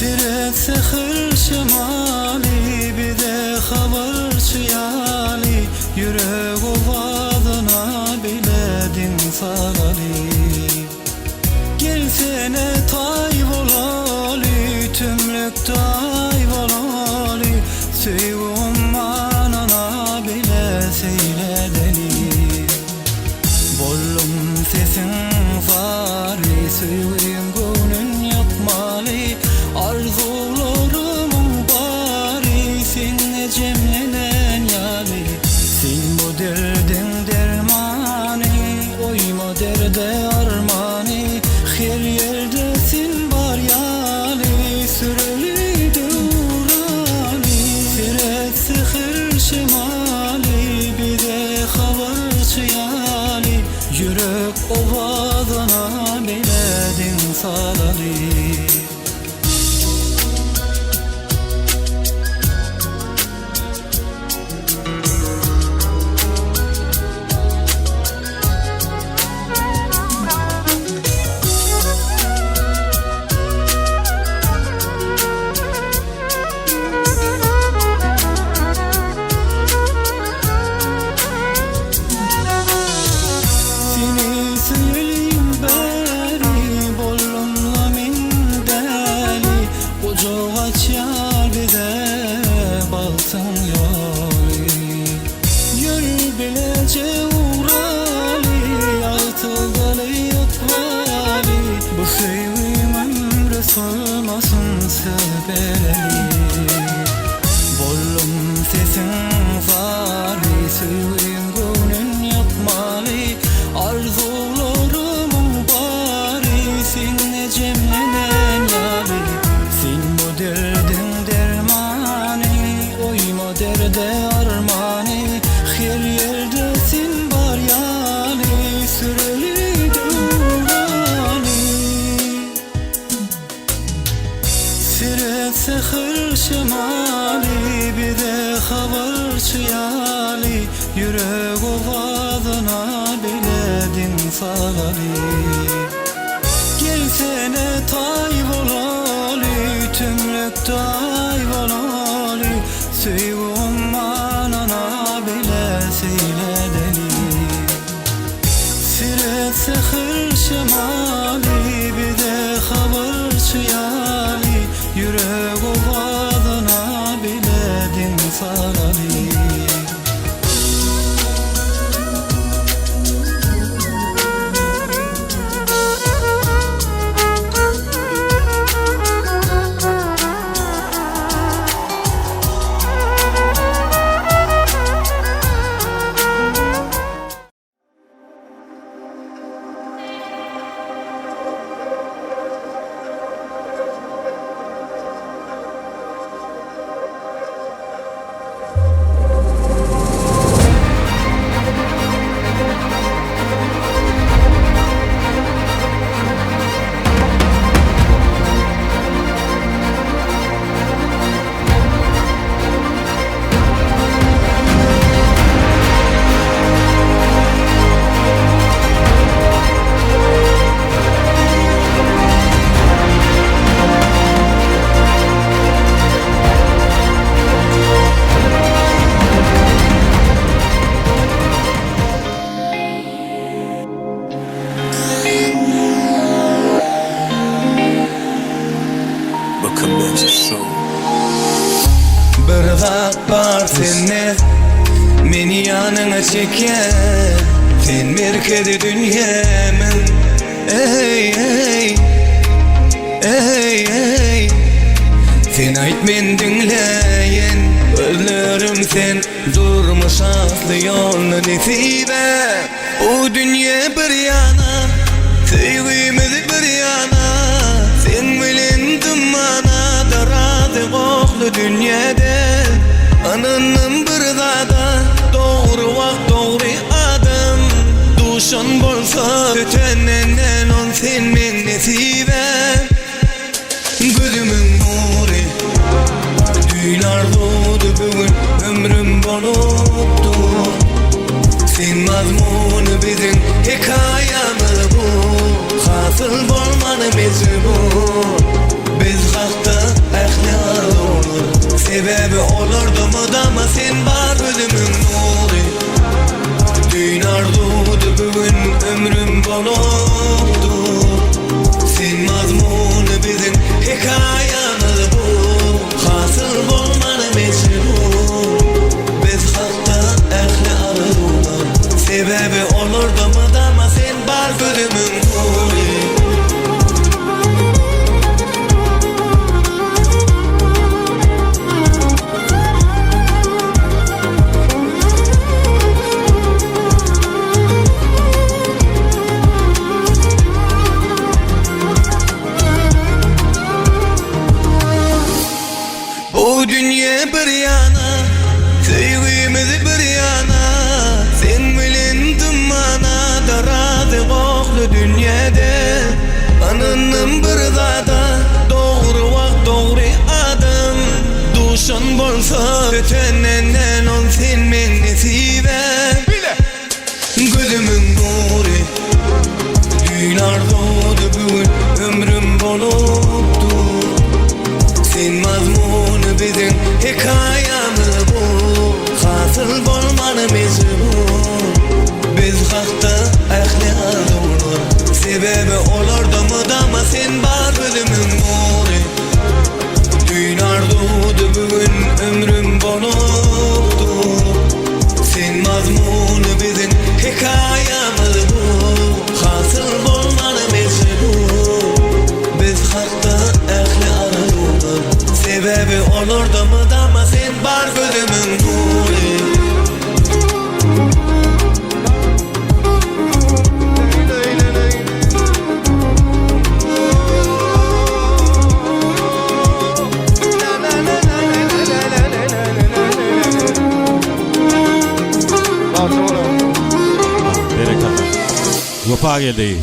Seret säher şemaly bize habarçy ýaly Ýürek owazyna bile diň salaly. Gelsene taý bolaly, tümlükde aý bolaly, Söýgi ummanyna bile seýl edeli. Boldum sesiň zary, söýgiň göwnün ýakmaly, Arzuwlarymyň bary sende jemlenen ýaly. Sen bu derdiň dermany, Goýma derde armany, Her ýerde sen bar ýaly, Süreli döwrany. Seret säher şemaly, Bize habarçy ýaly, Ýürek owazyna bile diň salaly. Seni söýelim bäri boldumla men däli Gujak açýar bize bagtyň ýoly. Ýör bileje ugraly, ýagtyldaly ykbaly, Bu söýgiň ömre solmasyn söz bereli. Boldum sesiň zary, söýgiň göwnün ýakmaly, Arzuwlarymyň bary sende jemlenen ýaly. Sen bu derdiň dermany, Goýma derde armany, Her ýerde sen bar ýaly, Süreli döwrany. Seret säher şemaly, Bize habarçy ýaly, Ýürek owazyna bile diň salaly. Gelsene taý bolaly, Tümlükde aý bolaly, Söýgi ummanyna bile seýl edeli. Seret säher şemaly, Bize habarçy ýaly, Ýürek owazyna bile diň salaly. Bir zat bar sende Meni ýanyňa çekýär Sen merkezi dünýämiň Eý eý Eý eý Sen aýt men diňläýin Gözlerim sen Durmuş atly ýolda nesibe Bu dünýe bir ýana Söýgimiz bir ýana Seň bilen dymmana-da razy gohly dünýede Ynandym bir zada Dogry wagt dogry adam Duşan bolsa ötenden on sen meň nesibäm Gözümiň nury Düýn arzuwdy bu gün ömrüm bolup dur Sen mazmuny biziň hekaýamyz bu Hasyl bolmany mejbur Biz hakda. Sebäbi olarda mydama sen bar gözümiň nury Düýn arzuwdy bu gün ömrüm bolup dur Sen mazmuny biziň hekaýamyz bu Hasyl bolmany mejbur Biz hakda ähli arzuwlar Sebäbi olarda mydama sen bar gözümiň nury. Bu dünýe bir ýana, söýgimiz bir ýana, Seň bilen dymmana-da razy gohly dünýede. Ynandym bir zada, dogry wagt dogry adam Duşan bolsa ötenenden ol sen meň nesibäm. Gözümiň nury Düýn arzuwdy bu gün ömrüm bolup dur Sen mazmuny biziň hekaýamyz bu Hasyl bolmany mejbur Biz hakda ähli arzuwlar Sebäbi olarda mydama sen bar gözümiň nury Düýn arzuwdy bu gün ömrüm bolup dur Sen mazmuny biziň hekaýamyz bu Hasyl bolmany mejbur Biz hakda ähli arzuwlar Sebäbi olarda mydama sen bar gözümiň nury. Berekella. Wepa geldi.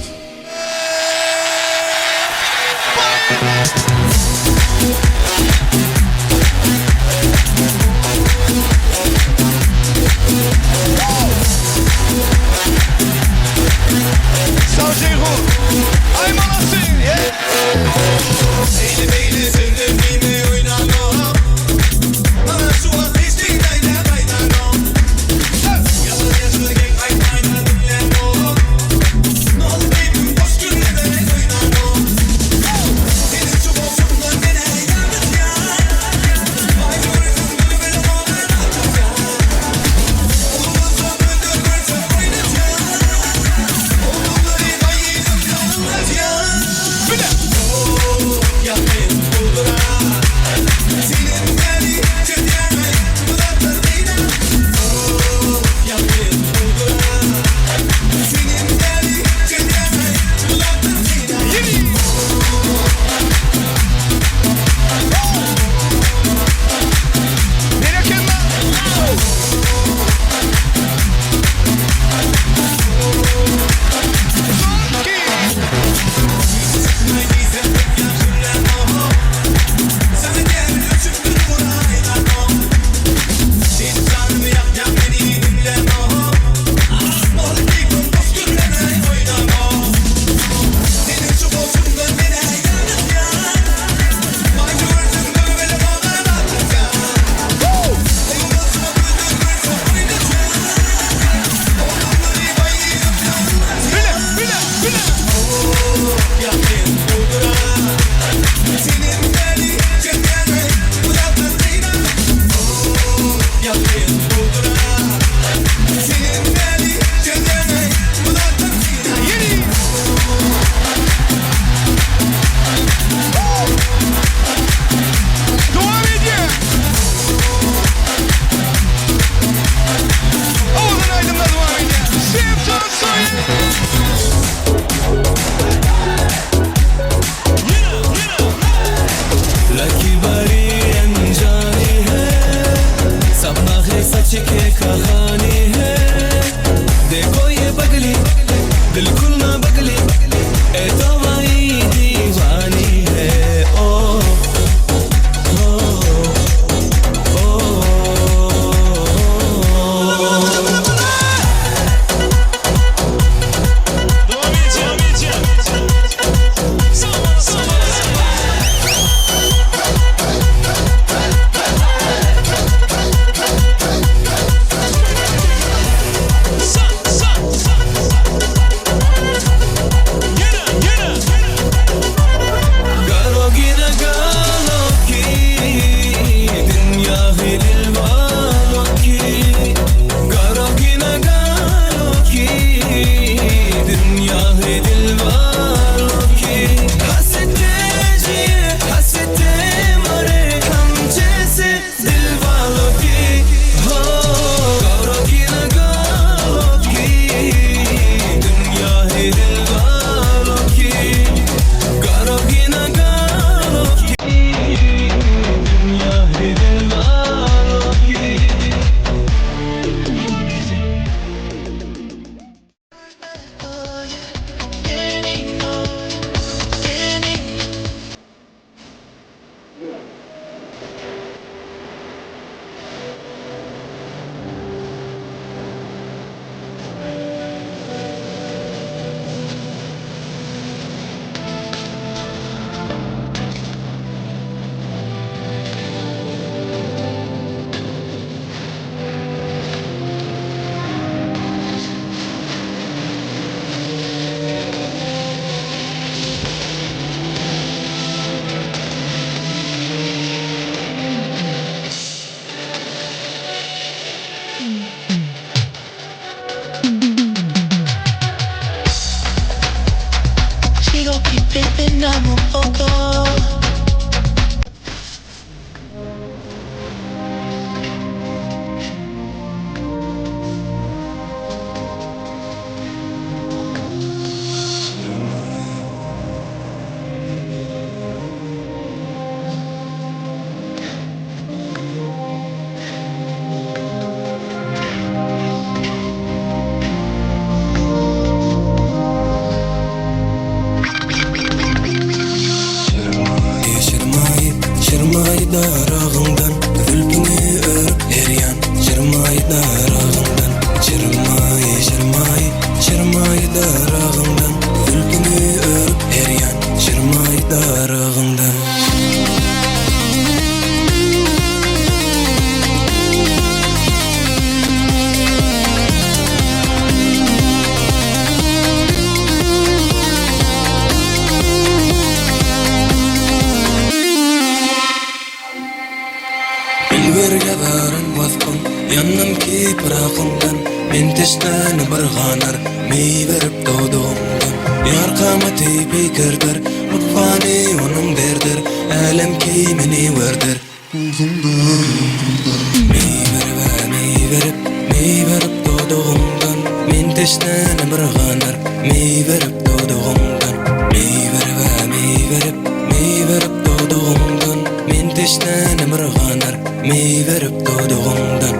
daragyňdan Zülpüňi örüp her ýan Şirmaýy daragyňdan Şirmaýy, şirmaýy, şirmaýy daragyňdan Zülpüňi örüp her ýan Şirmaýy daragyňdan. Bilbir ýazaryn waspyň, Ýandym ki pyrakyňdan, Men teşnäni bir ganar, Meý berip dodagyňdan. Ýar kamaty peýkerdir, Lutfany onuň derdir, Älem ki meni werdir. Meý berib-ä, meý berip, Meý berip dodagyňdan, Men teşnäni bir ganar, Meý berip dodagyňdan. Meý berib-ä, meý berip, Meý berip dodagyňdan, Men teşnäni bir ganar, Meý berip dodagyňdan.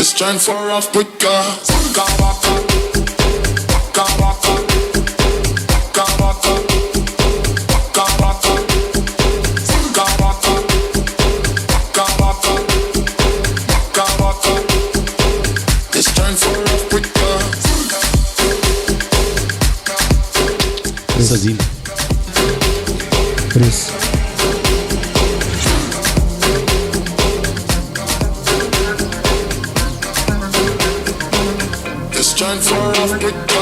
This time for Africa. Waka waka, waka waka, waka waka, waka waka, waka waka, waka waka, waka waka. This time for Africa. Sazin. Pris. This time for Africa.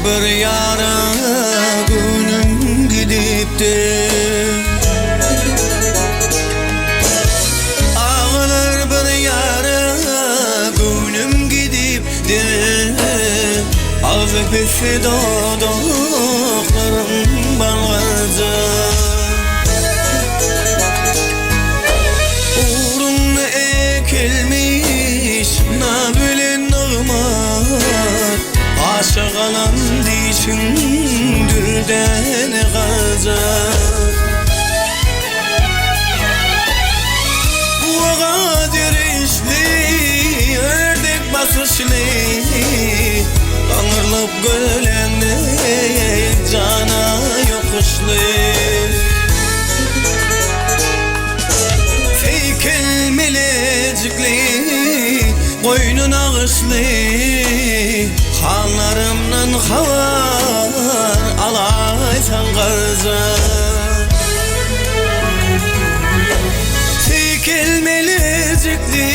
bir ýara göwnüm gidipdir. Aglar bir ýara göwnüm gidipdir. Agzy pisse dodaklarym balgaja. Ugrunda ekilmiş na bilen nygmat, Aşa galan dişiň dürdäne galjak. Guwaga dirişli, ördek basyşly, Gaňyrlyp göleňde jana ýokuşly. Heýkel melejikli, goýny nagyşly, Hallarymdan habar alaýsaň garja. Heýkel melejikli,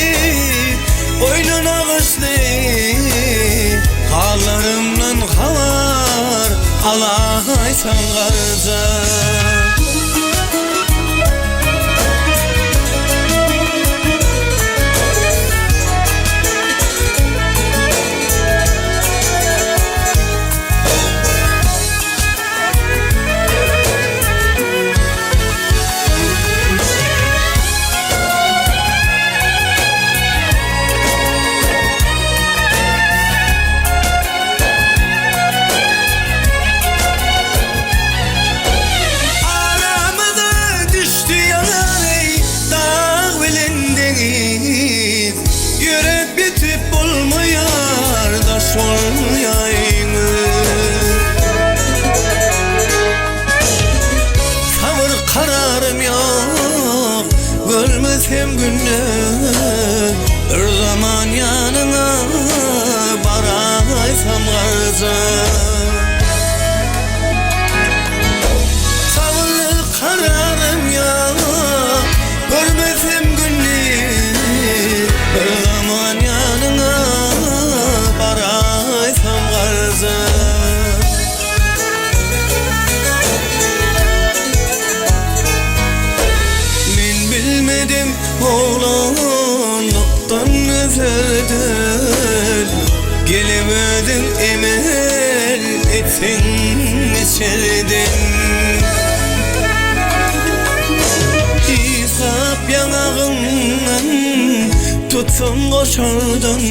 goýny nagyşly, Hallarymdan habar alaýsaň garja. Aramyza düşdi ýaly dag bilen deňiz, Ýöräp ýetip bolmaýar daş bolýaýyňyz. Sabyr kararym ýok, görmesem günde, Bir zaman ýanyňa baraýsam garja. Sabyrly kararym ýok, görmesem günde, Bir zaman ýanyňa baraýsam garja. Men bilmedim oglanlykdan öterden, Gelip özüň emel etseň içerden. Ysgap ýaňagyňdan, tutsam goşardan,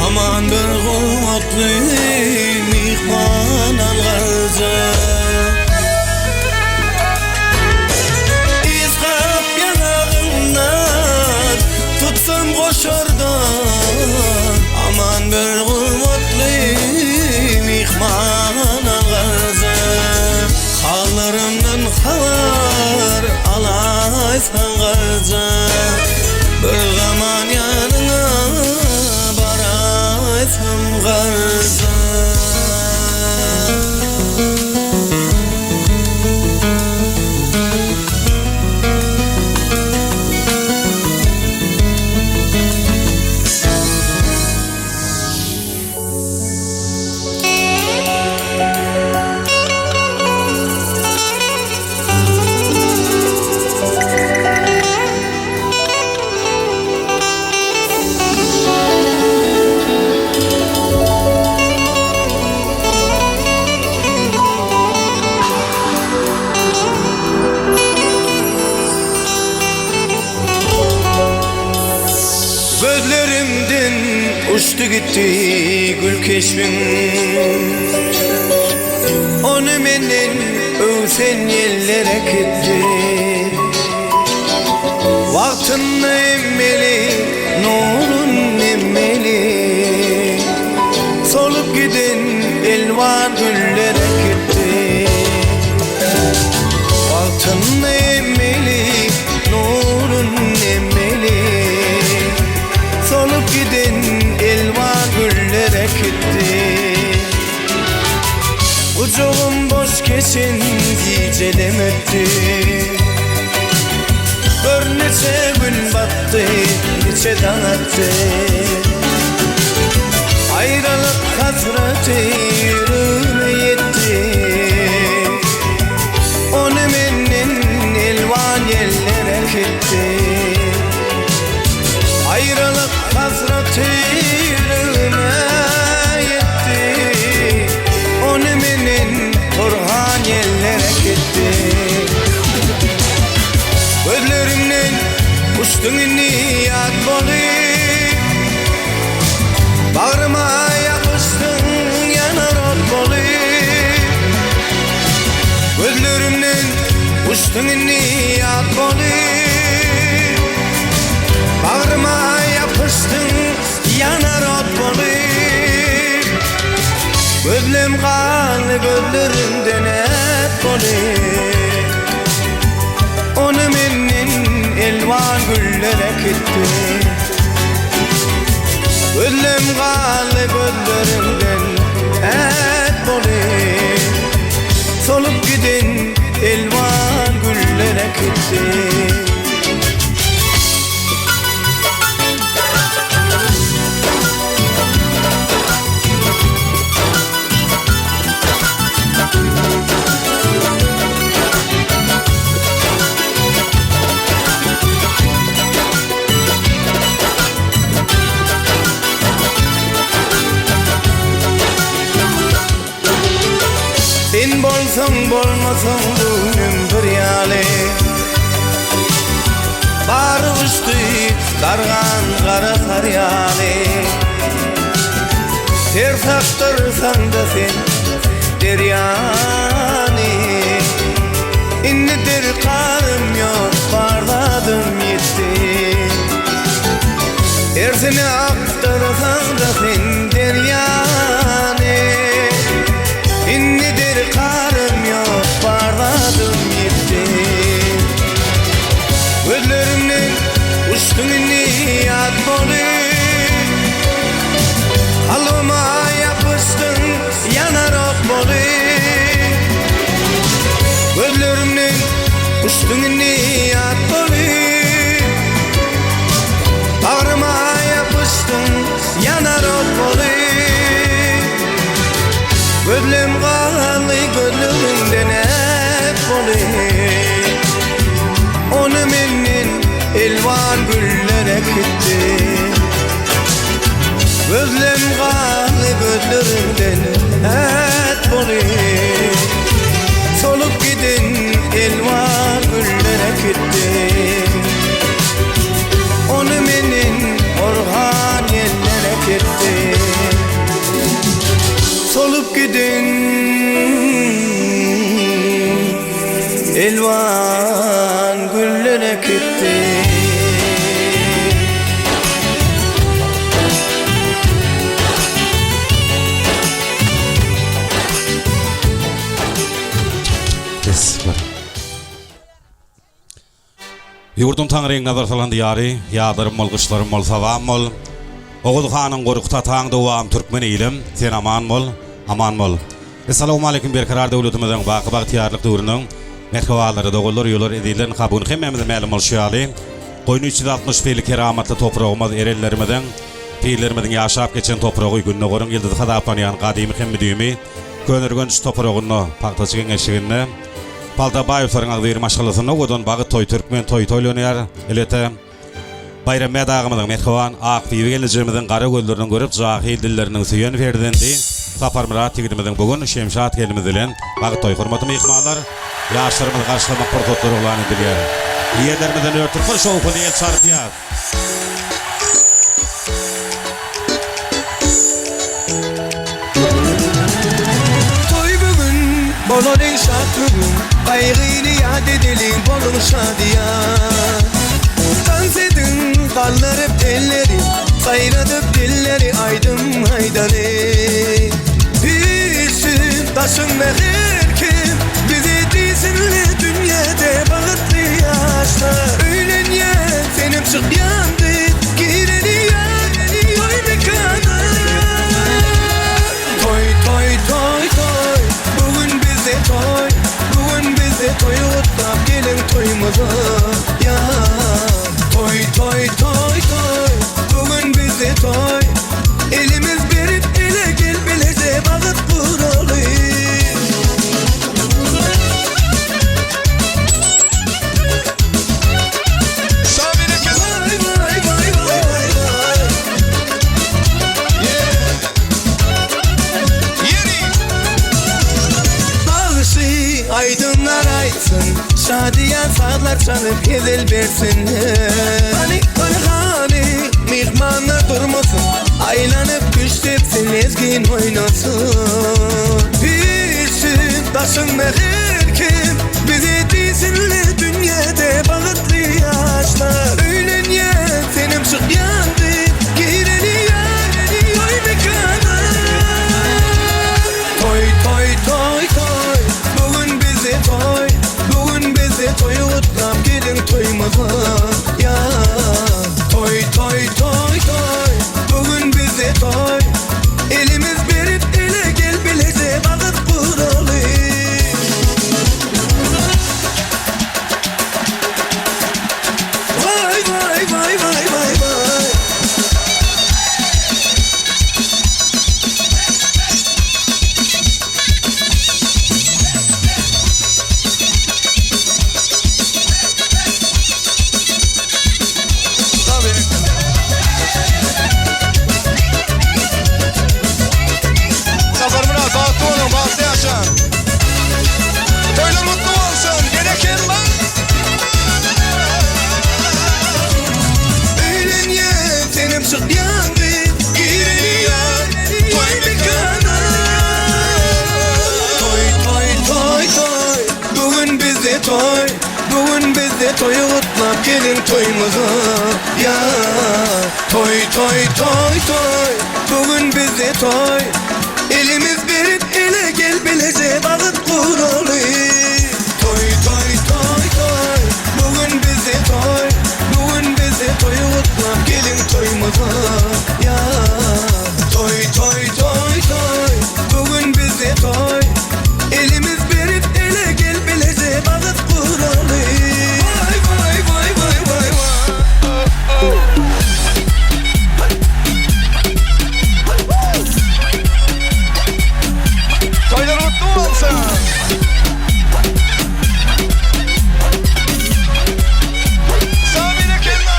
Aman bir gurmatly myhman algarja. Ysgap ýaňagyňdan, tutsam goşardan, Aman bir gurmatly myhman algarja. Hallarymdan habar alaýsaň garja, Bir zaman ýanyňa baraýsam garja. Gözlerimden uçdy gitdi gül keşbiň, Ony menden öwsen ýeller äkitdi. Wagtynda emmeli, nurun emmeli, Solup giden elwan güller äkitdi. Wagtynda emmeli, nurun emmeli, Solup giden elwan güller äkitdi. Gujagym boş geçen gijelem ötdi. Gör niçe gün batdy, niçe daň atdy. Aýralyk hasraty. Uçduň indi ýat bolup Bagryma ýapyşdyň ýanar ot bolup Gözlem galdy gözleriňden ät bolup Ony menden elwan güller äkitdi Gözlem galdy gözleriňden ät bolup Solup giden elwan güller äkitdi. Sen bolsaň bolmasaň göwnüm bir ýaly Bary uçdy dargan gara gar ýaly Ser sakdyrsaň-da sen derýany Indi derkarym ýok bar zadym ýitdi Hersini akdyrsaň-da sen derýany Indi derkarym ýok, bar zadym ýitdi. Gözlerimden uçduň indi ýat bolup Kalbyma ýapyşdyň ýanar ot bolup Gözlerimden uçduň indi ýat bolup Bagryma ýapyşdyň ýanar ot bolup Gözlem galdy gözleriňden ät bolup Ony menden elwan güller äkitdi Gözlem galdy gözleriňden ät bolup Solup giden elwan güller äkitdi Ony menden orhan ýeller äkitdi Solup giden elwan güller äkitdi. Ýurdum Taňryň nazar salan diýary, Ýazlarym bol, gyşlarym bol, sabam bol. Oguz hanyň Gorkut ataň dowam türkmen ilim, sen aman bol, aman bol. Essalawmaleýkim Berkarar döwletimiziň baky bagtyýarlyk döwrüniň mähribanlary, doganlar, uýalar, ezizler, ynha bu gün hemmämize mälim bolşy ýaly, goýny 360 pili keramatly topragymyz erenlerimiziň, pirlerimiziň ýaşap geçen topragy, Gündogaryň ýyldyzy hasaplanýan gadymy hem müdimi Köneürgenç topragynda, Pagtaçy geňeşliginde Paltabaýewleriň agzybir maşgalasynda owadan bagyt toý türkmen toýy toýlanýar. Elbetde, Baýrambät agamyzyň, mähriban Akbibi gelnejemiziň gara gözleriniň görüp, jahyl dilleriniň söýen perzendi Saparmyrat ýigidimiziň bu gün Şemşat gelnimiz bilen bagyt toýy. Hormatly myhmanlar, ýaşlarymyzy garşylamak pursatlary yglan edilýär. Ýerlerimizden örtüp bir şowhunly el çarpýas. Toý bu gün, bolalyň şat bu gün, Gaýgyny ýat edeliň, boluň şadyýan. Tans ediň, galdyryp elleri, Saýradyp dilleri aýdym aýdaly. Üýşsün daşyňda her kim, Bizi diýsinler dünýäde bagtly ýaşlar. Öýlenýän senem çykýan gyz, Gireli ýar toý mekana. Toý toý toý toý, bu gün bizde toý, Bu gün bizde toý gutlap geliň toýumyza ýar. Toý toý toý toý, bu gün bizde toý, Elimiz berip ele gel bileje bagyt guraly. Bagşy aýdymlar aýtsyn, şadyýan sazlar çalyp hezil bersin. Hany, hany, hany, myhmanlar durmasyn, aýlanyp küşt etsin, lezgin oýnasyn. Üýşsün daşyňda her kim, bizi diýsinler. geliň toýumyza ýa Toý toý toý toý bu gün bizde toý Elimiz berip ele gel bileje bagyt guraly Toý toý toý toý bu gün bizde toý Bu gün bizde toýy gutlap geliň toýumyza ýa Toý toý toý toý bu gün bizde toý Elimiz berip ele gel bileje bagyt guraly Waý waý waý waý waý waý. Toýlar gutly bolsun! Sag berekella!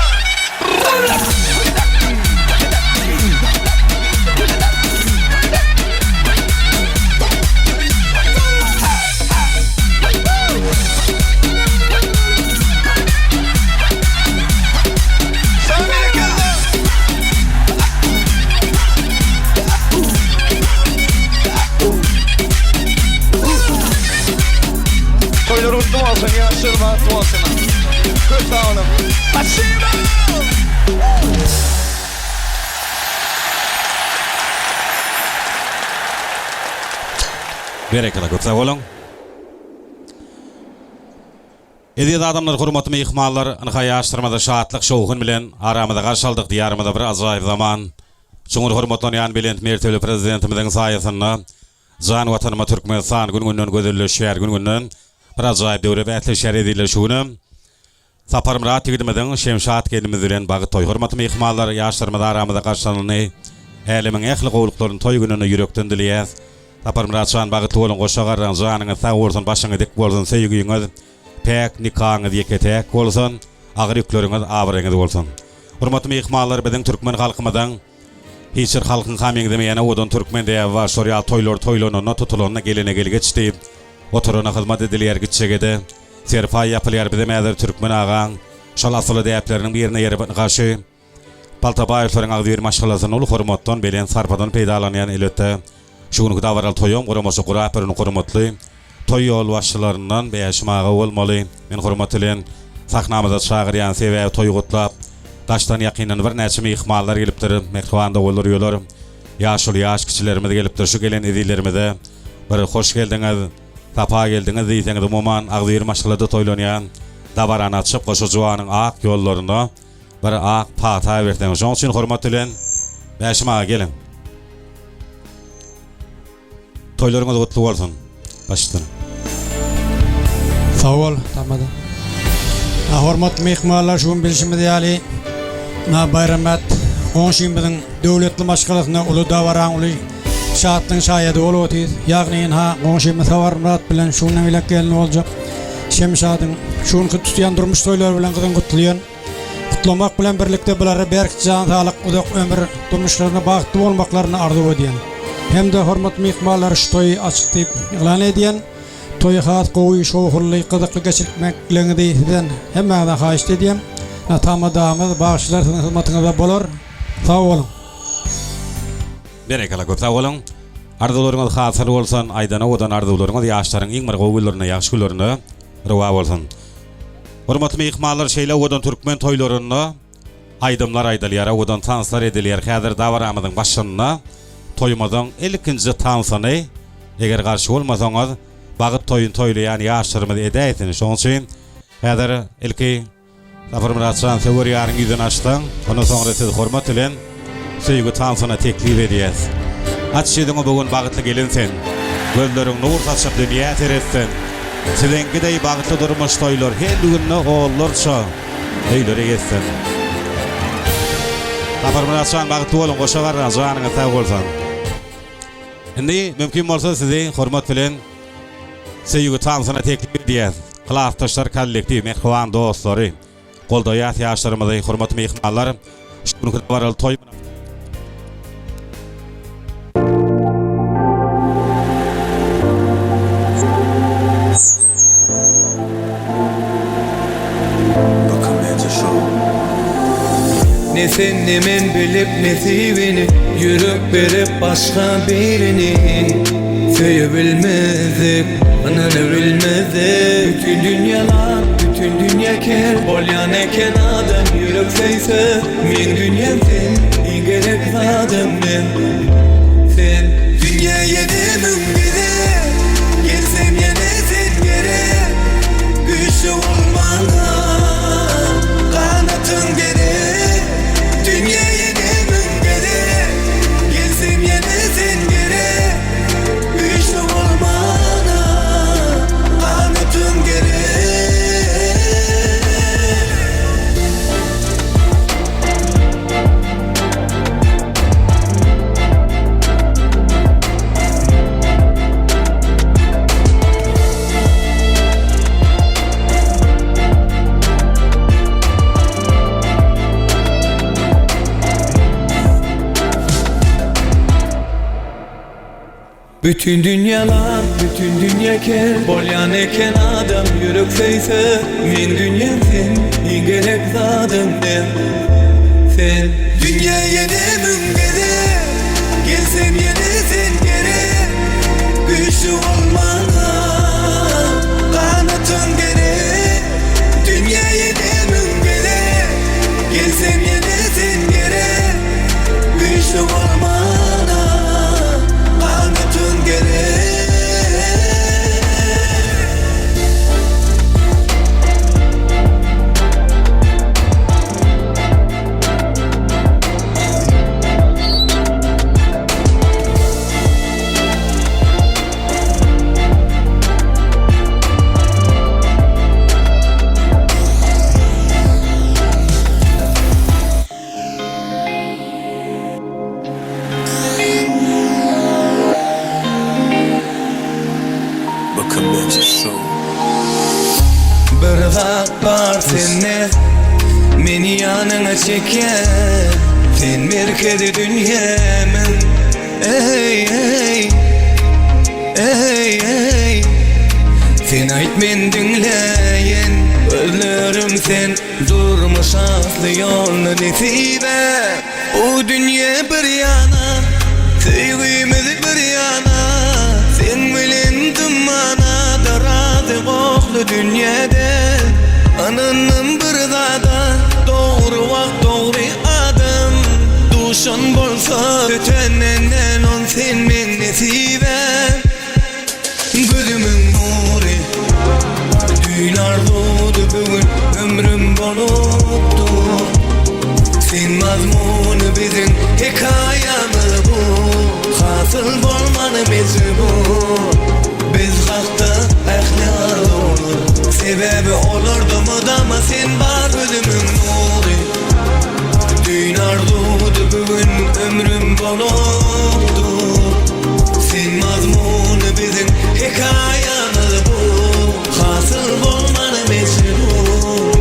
Sag berekella! Toýlar gutly bolsun, ýaşlar bagtly bolsun. Köp sag boluň. Spasiba! Berekella köp sag boluň. Eziz adamlar hormatly myhmanlar ynha ýaşlarymyzy şatlyk şowhun bilen aramyza garşy aldyk diýarymyzda bir ajaýyp zaman çuňňur hormatlanýan belent mertebeli Prezidentimiziň saýasynda jan watanymyz Türkmenistan gün günden gözelleşýär gün günden bir ajaýyp döwre bäsleşýär ezizler şu günem Saparmyrat ýigidimiziň Şemşat gelnimiz bilen bagy toý hormatly myhmanlar ýaşlarymyz aramyzda garşylanyny älemiň ähli gowulyklaryny toý gününde ýürekden dileýäs. Saparmyrat jan bagytly boluň goşa garraň janyňyz sag bolsun başyňyz dik bolsun söýgüňiz päk nikaňyz ýeke täk bolsun agyr ýükleriňiz abraýyňyz bolsun. Hormatly myhmanlar biziň türkmen halkymyzyň hiç bir halkyňka meňzemeýän owadan türkmen däbi bar şor ýaly toýlar toýlananda tutulanda gelene gelgeç diýip oturana hyzmat edilýär gitjegede Serpaý ýapylýar bizem häzir türkmen agaň şol asyly däpleriniň birine ýerip garşy Paltabaýewleriň agzybir maşgalasyny uly hormatdan belent sarpadan peýdalanýan elbetde şu günki dabaraly toýam guramaçy gurap beren hormatly toý ýolbaşçylaryndan Bäşim aga bolmaly men hormat bilen sahnamyza çagyrýan sebäbi toýy gutlap daşdan ýakyndan birnäçe myhmanlar gelipdir mähriban doganlar uýalar ýaşuly ýaş kiçilerimiz gelipdir şu gelen ezizlerimize bir hoş geldiňiz Sapa geldiňiz diýseňiz umuman agzybir maşgalada toýlanýan dabarany açyp goşa juwanyň ak ýollaryna bir ak pata berseňiz şoň üçin hormat bilen Bäşim aga geliň. Toýlaryňyz gutly bolsun. Baş üstüne. Sag bol, Tamada. Na hormatly myhmanlar şu gün bilşimiz ýaly na Baýramät goňşymyzyň döwletli maşgalasynda uly dabaraň uly Şatlygyň şaýady bolup otyrys. Ýagny ynha, goňşymyz Saparmyrat bilen şu günden beýläk gelin boljak Şemşadyň şu günki tutýan durmuş toýlary bilen gyzgyn gutlaýan. Gutlamak bilen birlikde bulara berk jan saglyk, uzak ömür, durmuşlarynda bagtly bolmaklaryny arzuw edýän. Hem-de hormatly myhmanlara şu toýy açyk diýip yglan edýän. Toýy has gowy, şowhunly, gyzykly geçirtmekligiňizi sizden hemmäňizden haýyşt edýän. Tamadamyz, bagşylar siziň hyzmatyňyzda bolar. Sag boluň! Berekella köp sag boluň. Arzuwlaryňyz hasyl bolsun, aýdan owadan arzuwlaryňyz ýaşlaryň iň bir gowy günlerinde, ýagşy günlerinde rowa bolsun. Hormatly myhmanlar şeýle owadan türkmen toýlarynda aýdymlar aýdylýar, owadan tanslar edilýär. Häzir dabaramyzyň başynda toýumyzyň ilkinji tansyny eger garşy bolmasaňyz bagyt toýuny toýlaýan ýaşlarymyz edäýsin. Şonuň üçin häzir ilki Saparmyrat jan söwer ýaryň ýüzüni açsaň, ondan soňra sizi hormat bilen söýgi tansyna teklip edýäs. Aç ýüzüňi bu gün bagtly gelin sen. Gözleriň nur saçyp dünýä seretsin. Siziňki deý bagtly durmuş toýlar her günde onlarça öýlere ýetsin. Saparmyrat jan bagtly boluň goşa garraň janyňyz sag bolsun. Indi mümkin bolsa sizi hormat bilen Söýgi tansyna teklip edýäs. Klasdaşlar kollektiw mähriban dostlary goldaýas ýaşlarymyzy hormatly myhmanlar şu günki dabaraly toý Ne sen ne men bilip nesibini Ýürek berip başga birini Söýebilmezdik, ynanabilmezdik Bütin dünýe lar. Bütün dünýä ker bolýan eken adam ýürek söýse Meň dünýäm sen iň gerek zadym men sen Dünýä ýene müň gezek gelsem ýene sen gerek Güýçli bolmaga ganatyň gerek Dünýä ýene müň gezek gelsem ýene sen gerek Güýçli bolmaga ganatyň gerek. Bütün dünýä lal, bütün dünýä ker Bolýan eken adam ýürek söýse Meň dünýäm sen, iň gerek zadym men Sen. Dünýä ýene müň gezek Gelsem ýene sen gerek Güýçli bol maňa Ganatyň gerek Dünýä ýene müň gezek Gelsem ýene sen gerek Güýçli bol maňa Ganatyň gerek. Bir zat bar sende Meni ýanyňa çekýär Sen merkezi dünýämiň Eý eý Eý eý Sen aýt men diňläýin Gözlerim sen Durmuş atly ýolda nesibe Bu dünýe bir ýana Söýgimiz bir ýana Seň bilen dymmana-da razy gohly dünýede Ynandym bir zada Dogry wagt dogry adam Duşan bolsa ötenenden on sen meň nesibäm. Gözümiň nury Düýn arzuwdy bu gün ömrüm bolup dur Sen mazmuny biziň hekaýamyz bu Hasyl bolmany mejbur Biz hakda ähli arzuwlar Sebäbi olarda mydama sen bar Gözümiň nury Düýn arzuwdy bu gün ömrüm bolup dur Sen mazmuny biziň hekaýamyz bu Hasyl bolmany mejbur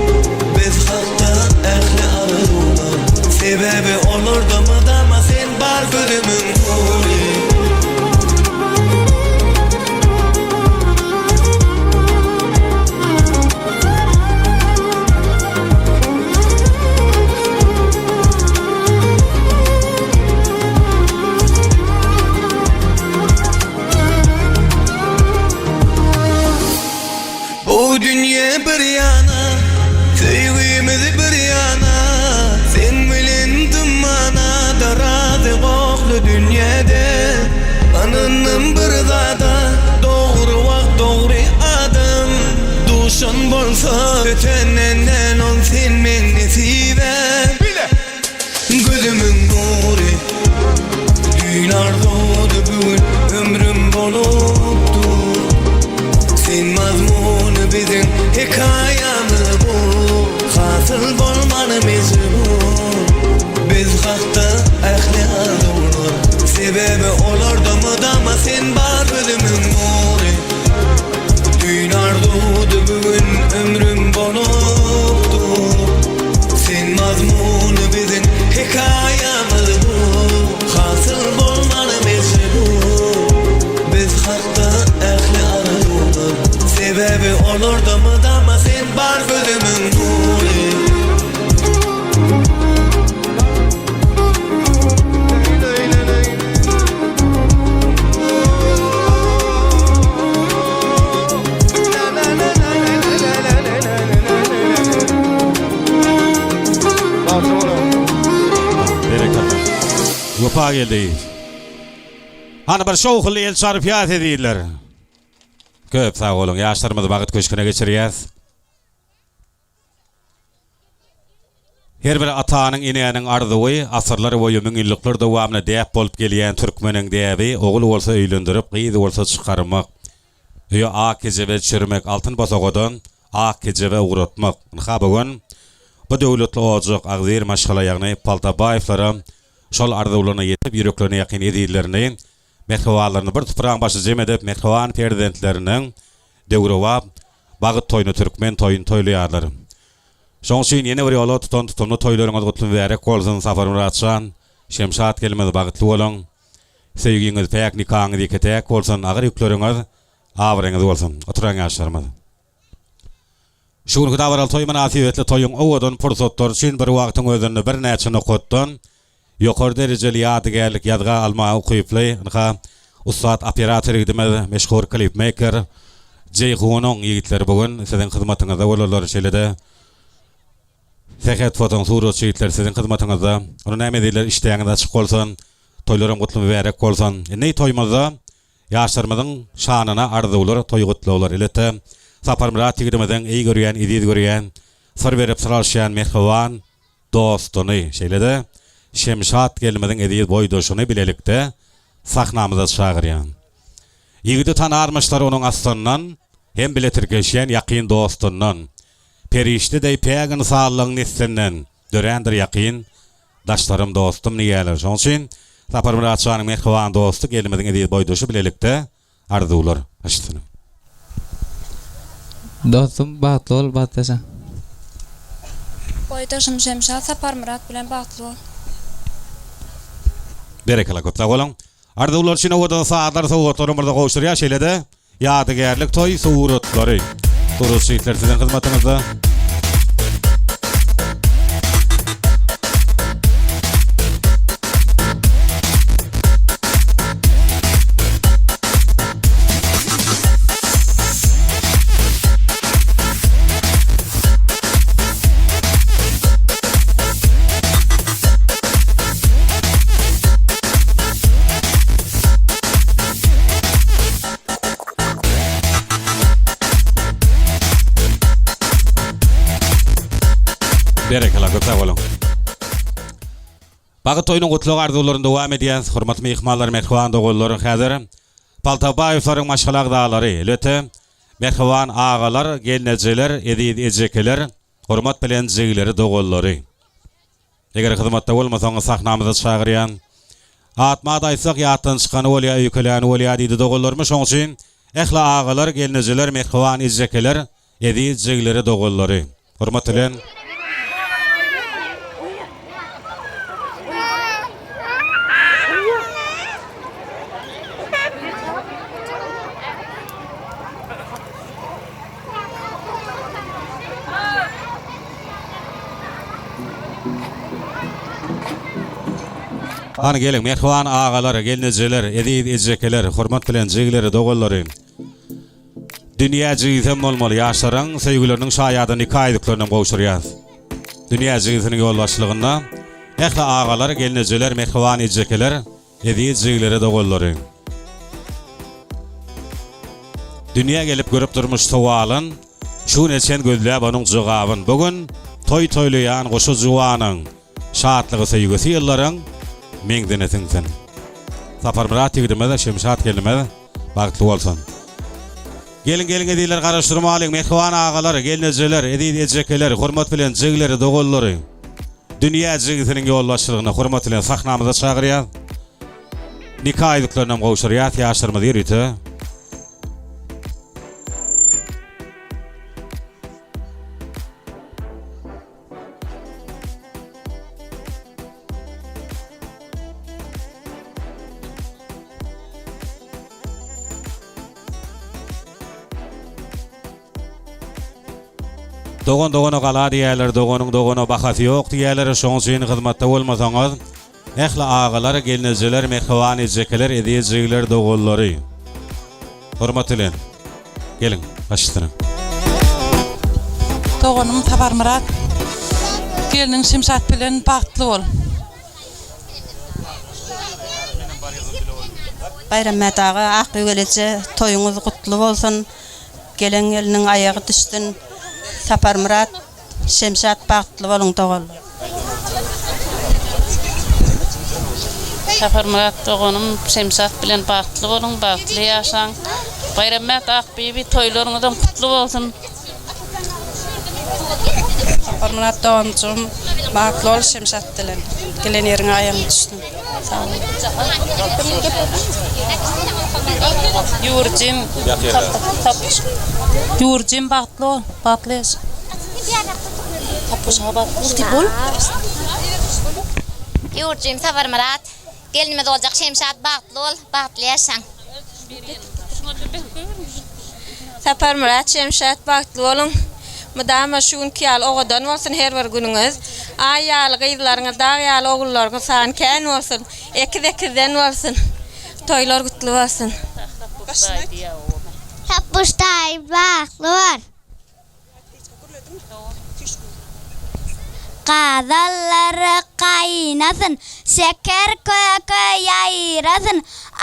Biz hakda ähli arzuwlar Sebäbi olarda mydama sen bar gözümiň nury. Wepa geldi. Hany bir şowhunly el çarpýas ezizler. Köp sag boluň. Ýaşlarymyzy bagyt köşgüne geçirýäs. Her bir atanyň, enäniň arzuwy, asyrlar boýy, müňýyllyklar dowamynda däp bolup gelýän türkmeniň däbi, ogul bolsa öýlendirip, gyz bolsa çykarmak, öýe ak kejebe düşürmek, altyn bosagadan ak kejebe ugratmak. Ynha bu gün bu döwletli ojak, agzybir maşgala, ýagny Paltabaýewlere şol arzuwlaryna ýetip, ýüreklerine ýakyn ezizlerini, mähribanlaryny bir supraň başy jem edip, mähriban perzentleriniň döwrebap Bagt toýuny türkmen toýuny toýlaýarlar. Şoň üçin ýene bir ýola tutan tutumly toýlaryňyz gutly mübärek bolsun Saparmyrat jan, Şemşat gelimiz bagtly boluň. Söýgiňiz päk nikaňyz ýeke täk bolsun agyr ýükleriňiz abraýyňyz bolsun. Oturan ýaşlarymyz. Şu günki dabaraly toý mynasybetli toýuň owadan pursatlary üçin bir wagtyň özünde birnäçe nokatdan Ýokary derejeli ýadygärlik ýazga almaga ukyply, ynha, ussat operator ýigidimiz, meşhur klipmeýker Jeýhunyň ýigitleri bu gün siziň hyzmatyňyzda bolarlar. Şeýle-de Sähet fotoň suratçy ýigitleri siziň hyzmatyňyzda. Onda näme ezizler, işdäňiz açyk bolsun, toýlaram gutly mübärek bolsun. Indi toýumyzda ýaşlarymyzyň şanyna arzuwlar, toý gutlaglar. Elbetde, Saparmyrat ýigidimiziň eý görýän, eziz görýän, syr berip syr alyşýan mähriban dostuny, şeýle-de Şemşat gelnimiziň eziz boýdaşyny bilelikde sahnamyza çagyrýan. Ýigidi tanarmyşlar onuň aslyndan, hem bile tirkeşýän ýakyn dostundan. Perişde deý päk ynsanlygyň neslinden dörändir ýakyn daşlarym dostum diýýärler. Şonuň üçin Saparmyrat janyň mähriban dosty, gelnimiziň eziz boýdaşy bilelikde Arzuwlar aşysyna. Dostum bagtly bol bagtly ýaşa. Boýdaşym Şemşat Saparmyrat bilen bagtly bol. Berekella köp sag boluň. Arzuwlar üçin owadan sazlar sowgatlar Myrza gowşurýar şeýle-de ýadygärlik toý suratlary. Suratçy ýigitler siziň hyzmatyňyzda. Berekella köp sag boluň. Bagyt toýunyň gutlag arzuwlaryny dowam edýäs. Hormatly myhmanlar, mähriban doganlar, häzir Paltabaýewleriň maşgala agzalary, elbetde, mähriban agalar, gelnejeler, eziz ejekeler, hormat bilen jigileri, doganlary. Eger hyzmatda bolmasaňyz sahnamyza çagyrýan. Atma-at aýtsak ýatdan çykany bolýa, öýkeläni bolýa diýdi doganlarymyz. Şoň üçin ähli agalar, gelnejeler, mähriban ejekeler, Eziz jigleri doganlary. Hormat bilen. Hany geliň mähriban agalar, gelnejeler, eziz ejekeler, hormat bilen jigleri, doganlary. Dünýä jigisem bolmaly ýaşlaryň söýgüleriniň şaýady nika ýüzüklerinem gowşurýas. Dünýä jigisiniň ýolbaşçylygynda ähli agalar, gelnejeler, mähriban ejekeler, eziz jigileri, doganlary. Dünýä gelip görüp durmuş sowalyn, Şu güne çen gözläp onuň jogabyn. Bu gün toý toýlaýan goşa juwanyň Şatlygy söýgüsi ýyllaryň meňzine siňsin. Saparmyrat ýigidimiz, Şemşat gelnimiz bagtly bolsun. Geliň geliň ezizler garaşdyrmalyň mähriban agalar, gelnejeler, eziz ejekeler, hormat bilen jigileri, doganlary dünýä jigisiniň ýolbaşçylygynda hormat bilen sahnamyza çagyrýas. Nika ýüzüklerinem gowşurýas ýaşlarymyz ýörite. Dogan dogana gala diýýärler, doganyň dogana bahasy ýok diýýärler, şoň üçin hyzmatda bolmasaňyz, ähli agalar, gelnejeler, mähriban ejekeler, eziz jigiler, doganlary. Hormat bilen. Geliň, baş üstüne. Doganym Saparmyrat, gelniň Şemşat bilen bagtly bol. Baýrammät aga, Akbibigel eje, toýuňyz gutly bolsun! Gelen gelniň aýagy düşsün! Saparmyrat, Şemşat bagtly boluň doganlar! Saparmyrat doganym Şemşat bilen bagtly boluň, bagtly ýaşaň! Baýrammät, Akbibi toýlaryňyzam gutly bolsun! Saparmyrat doganjygym bagtly bol Şemşat bilen. Gelen ýeriňe aýagyň düşsün. Sag bol. Ýurjym Ýurjym bagtly bol, bagtly ýaşa. Bagtly bol. Ýurjym Saparmyrat, gelnimiz boljak Şemşat bagtly bol, bagtly ýaşaň. Saparmyrat Şemşat bagtly boluň. Mydama şu günki ýaly owadan bolsun her bir günüňiz. Aý ýaly gyzlaryňyz, dag ýaly ogullaryňyz sany kän bolsun. Ekiz ekizden bolsun. Toýlar gutly bolsun. Tapbyş daýy bagtly bol. Gazallary gaýnasyn, şeker köke ýaýrasyn,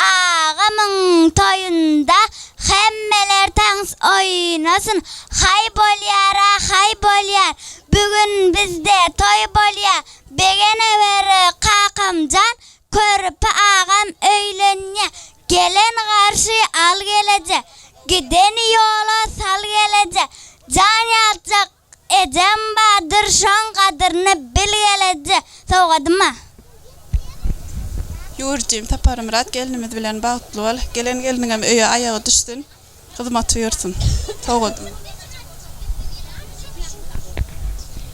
Agamyň toýunda hemmeler tans oýnasyn, Haý bolýar-a, haý bolýar, bu gün bizde toý bolýar, Begeneweri kakamjan, körpe agam öýlenýär, Gelen garşy al geleje, Gideni ýola sal geleje, Jan ýaljak ejem bardyr şoň gadyryny bil geleje, Sowgadyma. Ýurjym Saparmyrat gelnimiz bilen bagtly bol. Gelen gelniňem öýe aýagy düşsün. Hyzmaty ýörsün. Sowgadyma.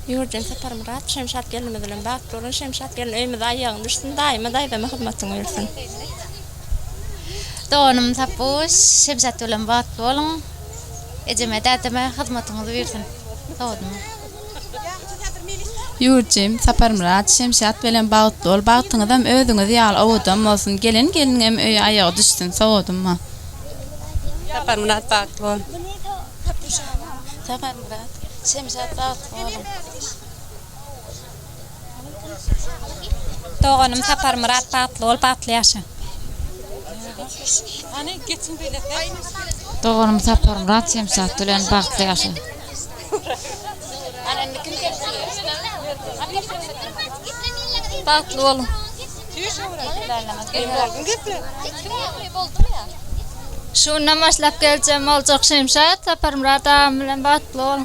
Ýurjym Saparmyrat Şemşat gelnimiz bilen bagtly bolun. Şemşat gelin öýümize aýagyň düşsün. Daýyma daýzama hyzmatyň ýörsün. Doganym Sapguş, Şemşat bilen bagtly boluň. Ejeme dädeme hyzmatyňyz buýursyn. Sowgadyma. Ýurjym, Saparmyrat, Şemşat bilen bagtly bol. Bagtyňyzam özüňiz ýaly owadan bolsun. Gelen gelniňem öýe aýagy düşsün. Sowgadyma. Saparmyrat bagtly bol. Saparmyrat, Şemşat bagtly boluň. Doganym Saparmyrat bagtly bol bagtly ýaşa. Doganym Saparmyrat Şemşat bilen bagtly ýaşa. Bagtly boluň. Şu günden başlap geljem boljak Şemşat Saparmyrat agam bilen bagtly boluň.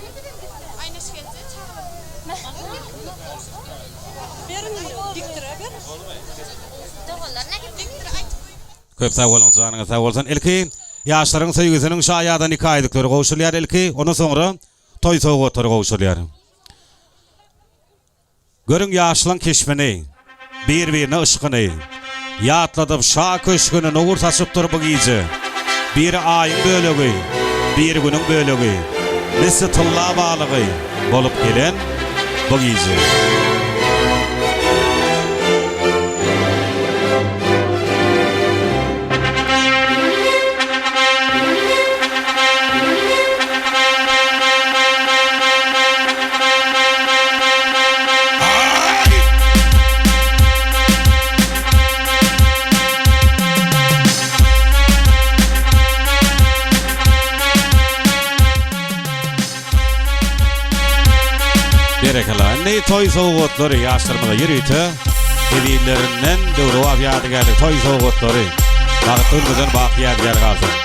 Köp sag boluň janyňyz sag bolsun. Ilki ýaşlaryň söýgüsiniň şaýady nika ýüzükleri gowşurylýar ilki, ondan soňra toý sowgatlary gowşurylýar. Görüň ýaşlaň keşbini, Bir-birine yşkyny. Ýatladyp şa köşgüni Nur saçyp dur bu gije. Biri Aýyň bölegi, Biri Günüň bölegi, Misli tylla balygy Bolup gelen bu gije. Berekella. Indi toý sowgatlary ýaşlarymyza ýörite hezillerinden döwrebap ýadygärlik toý sowgatlary. Bagtly günümizden baky ýadygär galsyn.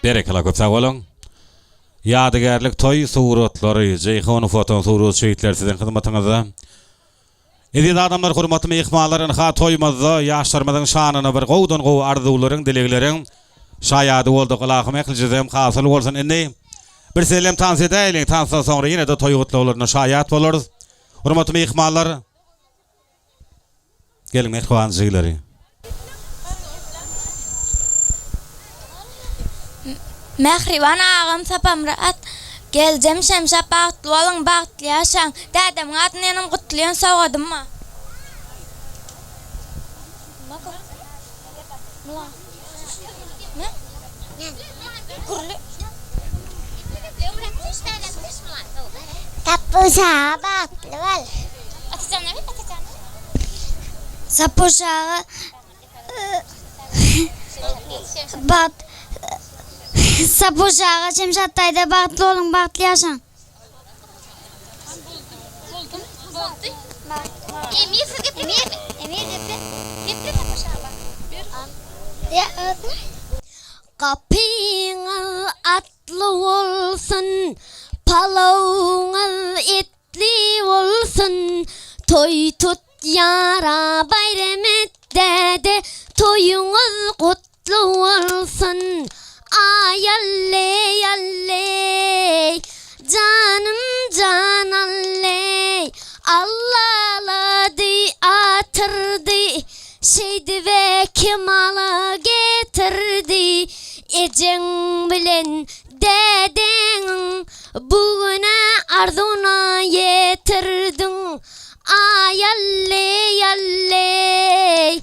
Berekella köp sag boluň. Ýadygärlik toý suratlary Jeýhun foto surat şehitler siziň hyzmatyňyzda. Eziz adamlar hormatly myhmanlar ynha toýumyzda ýaşlarymyzyň şanyna bir gowudan gowy arzuwlaryň dilegleriň şaýady bolduk ylahym ählijizem hasyl bolsun indi bir sellem tans edäýeliň tansdan soňra ýene-de toý gutlaglaryna şaýat bolarys. Hormatly myhmanlar, geliň mähriban jigileri. Mähriban agam Sapamyrat, geljem Şemşat bagtly boluň, bagtly ýaşaň. Dädemiň adyndanam gutlaýan sowgadym bar. Sapby aga bagtly bol. Sapby aga bagt Sapby aga Şemşat daýza bagtly boluň bagtly ýaşaň. Gapyňyz atly bolsun, palawyňyz etli bolsun, Toý tutýara Baýramet däde, toýuňyz gutly Gutly bolsun Aý-alleý-alleý Janym jan alleý Allalady atyrdy Şeýdibe kemala getirdi Ejeň bilen dädeňiň Bu güne arzuwna ýetirdiň Aý-alleý-alleý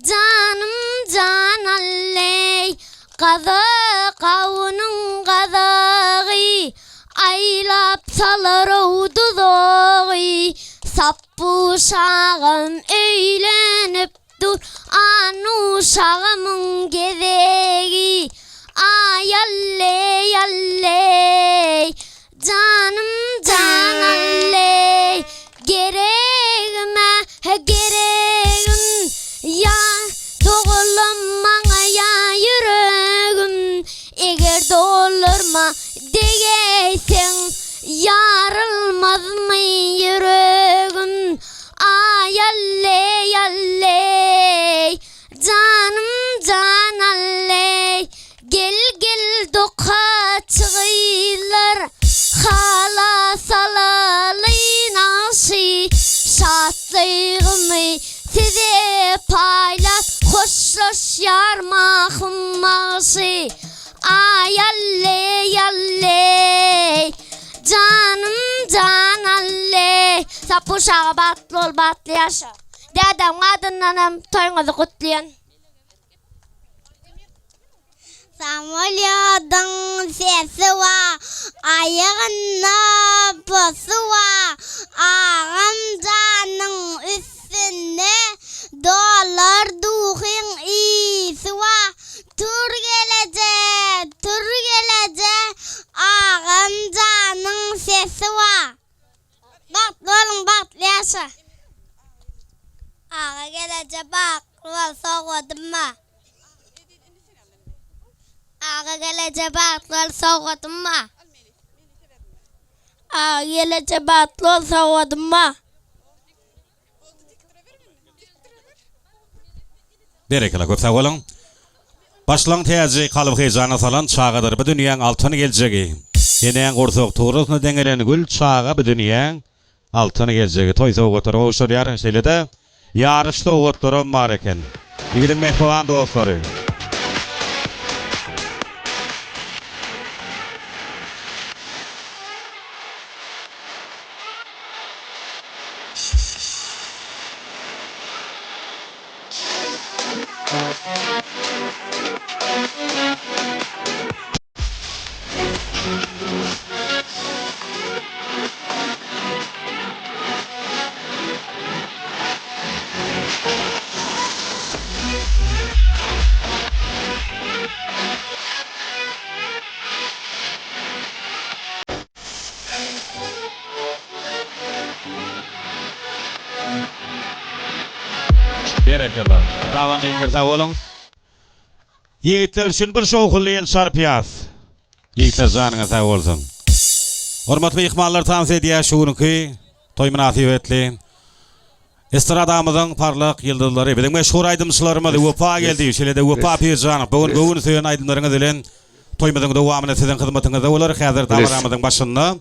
Janym jan alleý, gazak gawunyň gazagy, Aýlap salar-ow duzagy. Sapbuş agam öýlenip dur, Anuş agamyň gezegi. Aý alleý, alleý, Janym jan alleý Geregime geregim Ýa dogulam maňa ýa ýüregim Eger dolarma degäýseň Ýarylmazmy ýüregim Aý alleý alleý Janym jan alleý Gel gel dokaçy gyzlar Hala salaly nagşy Şatlygymy size paýlap Hoşlaşýar Mahym bagşy Aý alleý alleý Janym jan alleý Sapbuş aga bagtly bol bagtly ýaşa Dädämiň adyndanam toýuňyzy gutlaýan. Samolýodyň sesi bar, aýagynda posy bar, Agam janyň üstünde dollar duhyň ysy bar. Tur geleje, tur geleje, agam janyň sesi bar. Bagtly boluň bagtly ýaşa. Aga geleje bagtly bol sowgadym bar. Aga geleje bagtly bol sowgadym bar. Aga geleje bagtly bol sowgadym bar. Berekella köp sag boluň. Başlaň täji kalby heýjana salan çagadyr bu dünýäň altyn geljegi. Enäň gursak tugrasyna deňelen gül çaga bu dünýäň altyn geljegi. Toý sowgatlary gowşurýar şeýle-de ýaryş sowgatlaram bar eken. Ýigidiň mähriban dostlary. Berekella. Daban Eňňir sag boluň. Ýigitler üçin bir şowhunly el çarpýas. Ýigitler janyňyz sag bolsun. Hormatly myhmanlar tans edýär şu günki toý mynasybetli. Estradamyzyň parlak ýyldyzlary, biziň meşhur aýdymçylarymyz Wepa Geldiýew, şeýle-de Wepa Pirjanow bu gün göwün söýen aýdymlaryňyz bilen toýumyzyň dowamynda siziň hyzmatyňyzda bolar. Häzir dabaramyzyň başynda.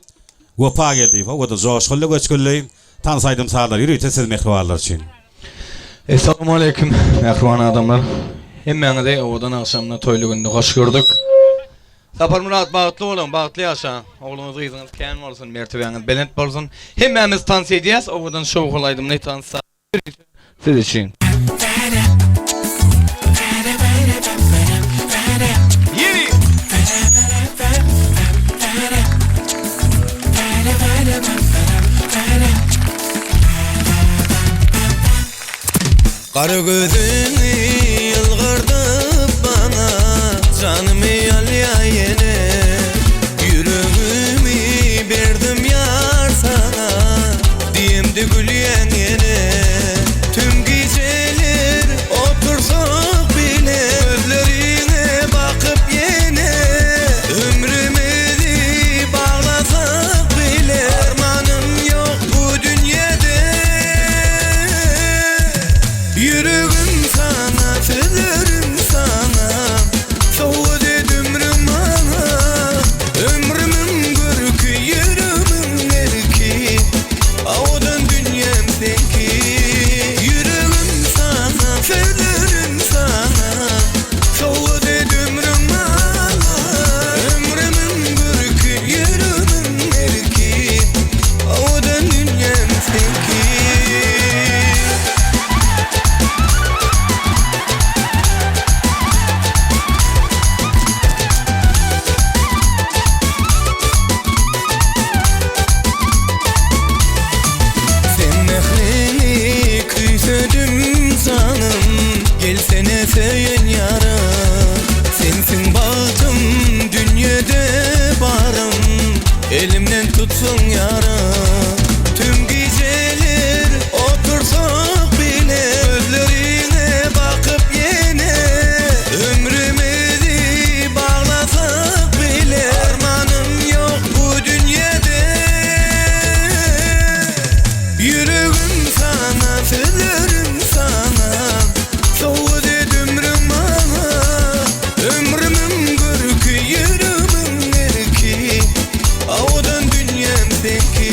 Wepa Geldiýew owadan joşgunly göçgünli tans aýdym-sazlar ýörite siz mähribanlar üçin. Essalawmaleýkim mähriban adamlar. Hemmäňizi owadan agşamda toýly günde hoş gördük. Saparmyrat bagtly boluň, bagtly ýaşaň. Ogluňyz gyzyňyz kän bolsun, mertebäňiz belent bolsun. Hemmämiz tans edýäs owadan şowhunly aýdymly tans ýörite siz üçin. Gara gözüňi ýylgyrdyp maňa, Janymy alýa ýene. Ýüregimi berdim ýar saňa, Diýemde gülýäň ýene. Tüm gijeler otursak bile, Gözleriňe bakyp ýene. Ömrümizi baglasak bile, Armanym ýok bu dünýede. Ýüregim saňa, sözlerim saňa, Sowgat et ömrüm maňa. Ömrümiň görki, ýüregimiň erki, Owadan dünýäm seňki. Ýüregim saňa, sözlerim saňa, Sowgat et ömrüm maňa. Ömrümiň görki, ýüregimiň erki, Owadan dünýäm seňki. Seň mähriňi küýsedim janym, Gelsene söýen ýarym. Sensiň bagtym, dünýede barym, Elimden tutsaň ýarym. Tüm gijeler otursak bile, Gözleriňe bakyp ýene. Ömrümizi baglasak bile, Armanym ýok bu dünýede. Ýüregim saňa, sözlerim saňa, Sowgat et ömrüň maňa. Ömrümiň görki, ýüregimiň erki, Owadan dünýäm seňki.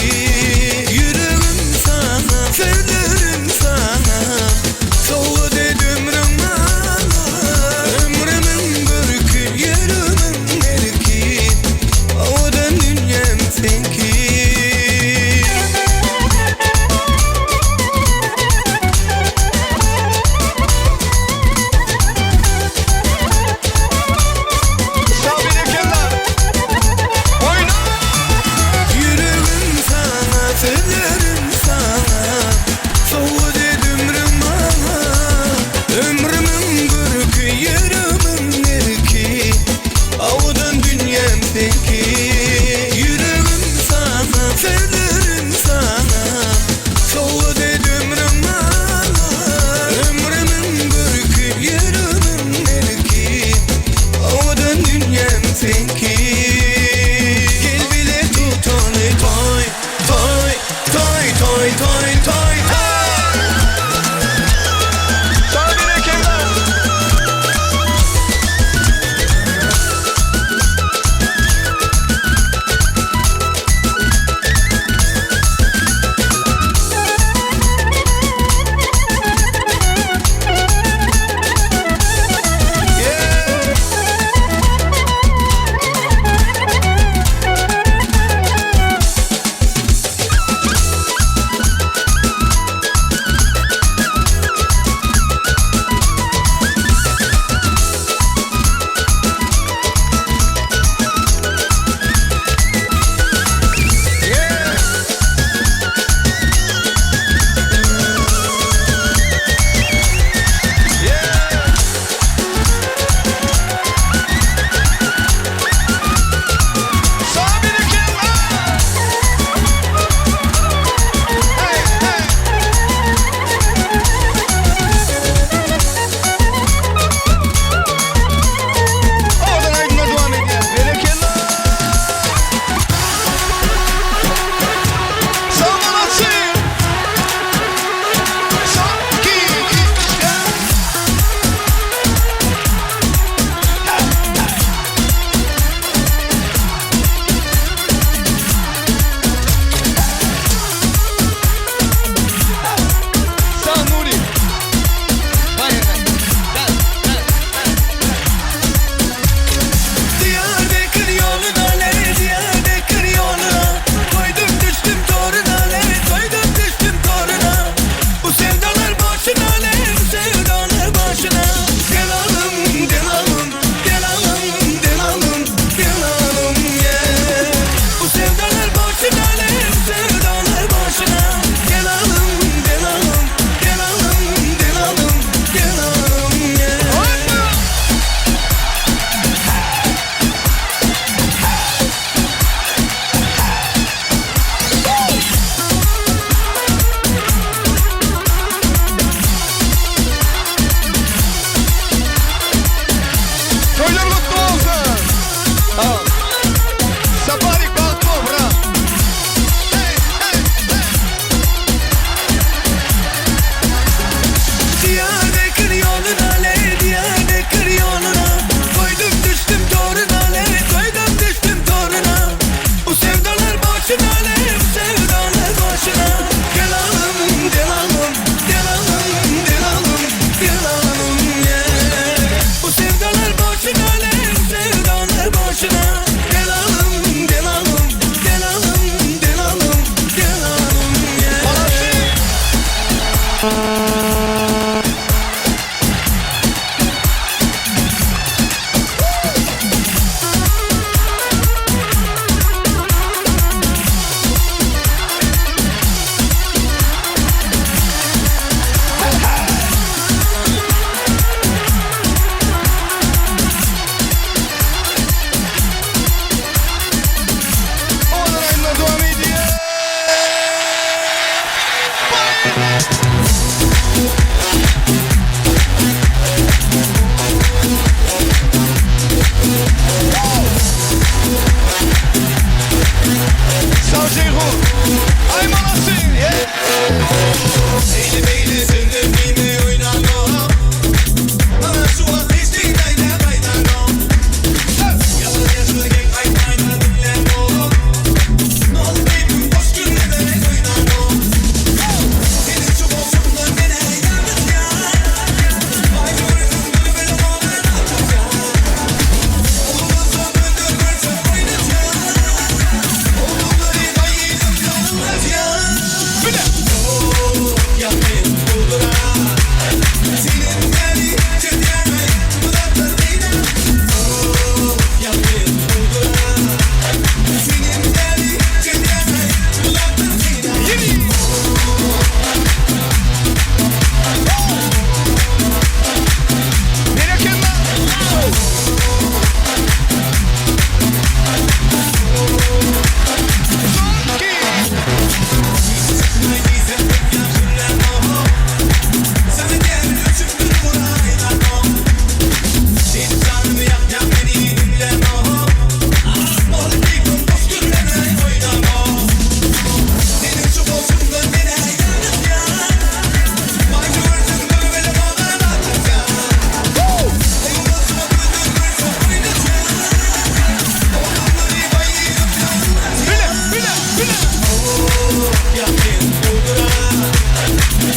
Ýakyn gowdura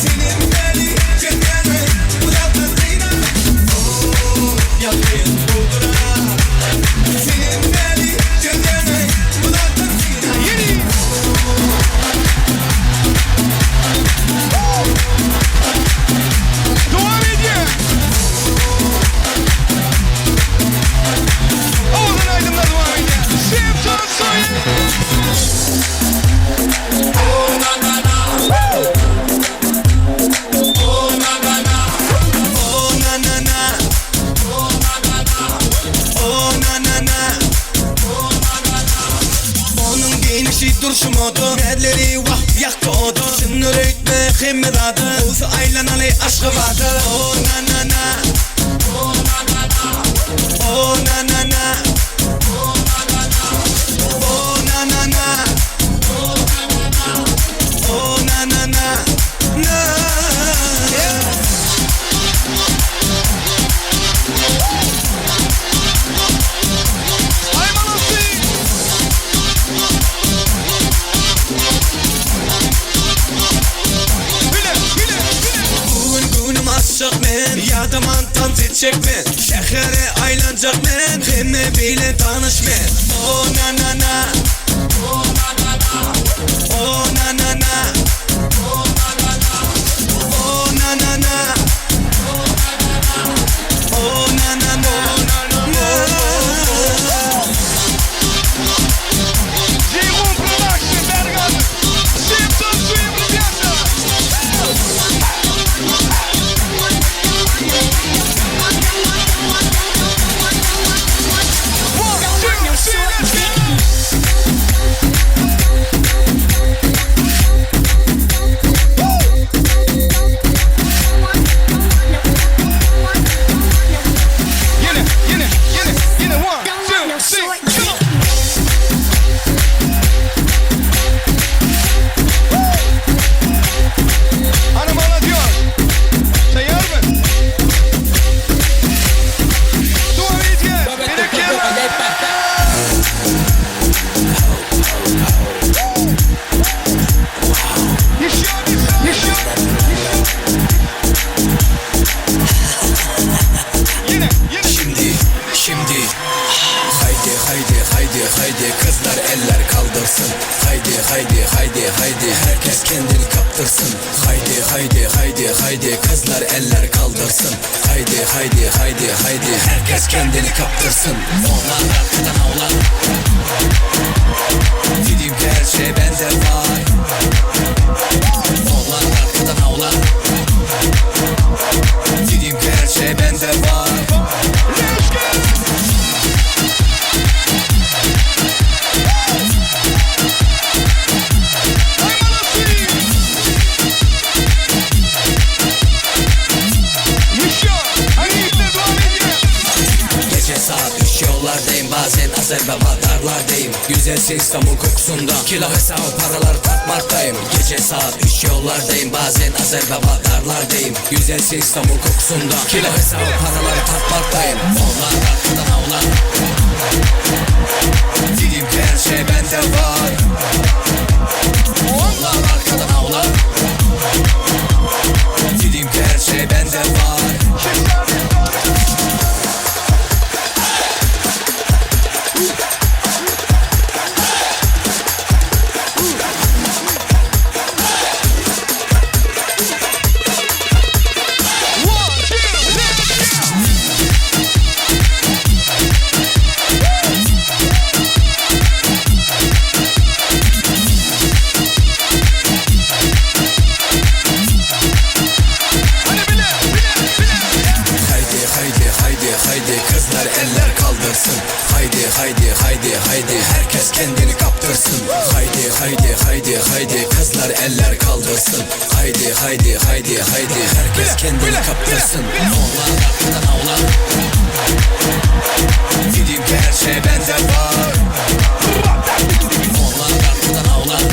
Senem meni çekýäne Uzakdan syna Ýakyn gowdura Senem meni çekýäne Uzakdan syna Ýene! Dowam edýär. Owadan aýdymlar dowam edýär. Şemşat Soýen. Oh na na na Oh na na na Onuň geýnişi durşy moda Näzleri wah ýakdy oda Çyndyr öýtme hemme zada Gowsy aýlanaly Aşgabada Oh na na na Oh na na na Oh na na na Oh na na na Oh na na na Na Bu gün günüm açjak men Ýadaman tans etjek men Şähere aýlanjak men Hemme bilen tanyş men Oh na na na Oh na na na Oh na na na Oh na na na Oh na na na Jeýhun Production bäri galdy. Şemşat Soýen prezidenti. One, two, three, let's go! Ýene, ýene, ýene, ýene, one, two, three, go! Ana maladýos. Taýýarmy? Dowam edýär. Berekella! Ýeşýär, ýeşýär. Ýene, ýene. Şimdi, şimdi Haydi haydi haydi haydi Kızlar eller kaldırsın Haydi haydi haydi haydi Herkes kendini kaptırsın Haydi haydi haydi haydi Kızlar eller kaldırsın Haydi haydi haydi haydi Herkes kendini kaptırsın Onlar arkadan avlar Dedim ki her şey bende var Onlar arkadan avlar Dedim ki her şey bende var Ýeşýär. Hany ýigitler dowam edýär. Gece saat 3 yollardayım Bazen Azerbaba darlardayım Güzelsin İstanbul kokusunda Kilo hesabı paralar takmaktayım Gece saat 3 yollardayım Bazen Azerbaba darlardayım Güzelsin İstanbul kokusunda Kilo hesabı paralar takmaktayım Onlar arkadan avlar Dedim ki her şey bende var Onlar arkadan avlar Dedim ki her şey bende var One, two, three, go! Hany bile, bile, bile. Haydi haydi haydi haydi kızlar eller kaldırsın Haydi haydi haydi haydi herkes kendini kaptırsın Haydi haydi haydi haydi kızlar eller kaldırsın Haydi haydi haydi haydi herkes kendini kaptırsın Onlar arkadan avlar Dedim ki her şey bende var Onlar arkadan avlar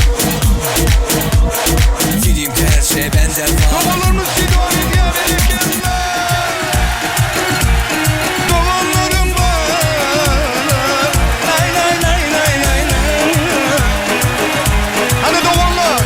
Dedim ki her şey bende var Doganlarymyz devam edýär. Berekella! Doganlarym bar. Lay lay lay lay lay lay. Hany doganlar.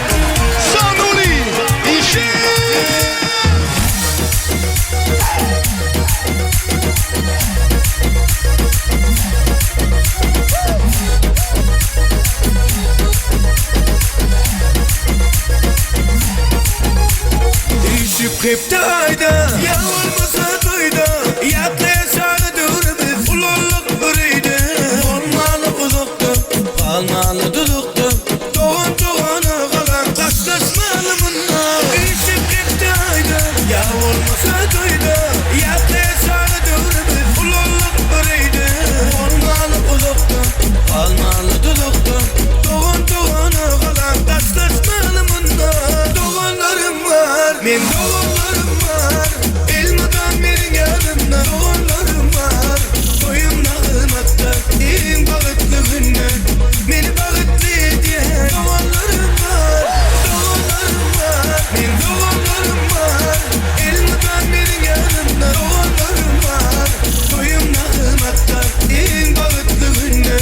hepde aýda Ýa bolmasa toýda Ýatlaýas çaga döwrümiz Ulaldyk bir öýde Bolmaly uzakda Galmaly duzakda Dogan dogana galan Daşlaşmaly mundan Üýşüp hepde aýda Ýa bolmasa toýda Ýatlaýas çaga döwrümiz Ulaldyk bir öýde Bolmaly uzakda Galmaly duzakda Dogan dogana galan Daşlaşmaly mundan Doganlarym bar Men doganlarym bar Elmydam meniň ýanymda Doganlarym bar Toýumda hyzmatda Iň bagtly günde Meni bagtly edýän Doganlarym bar Doganlarym bar Men doganlarym bar Elmydam meniň ýanymda Doganlarym bar Toýumda hyzmatda Iň bagtly günde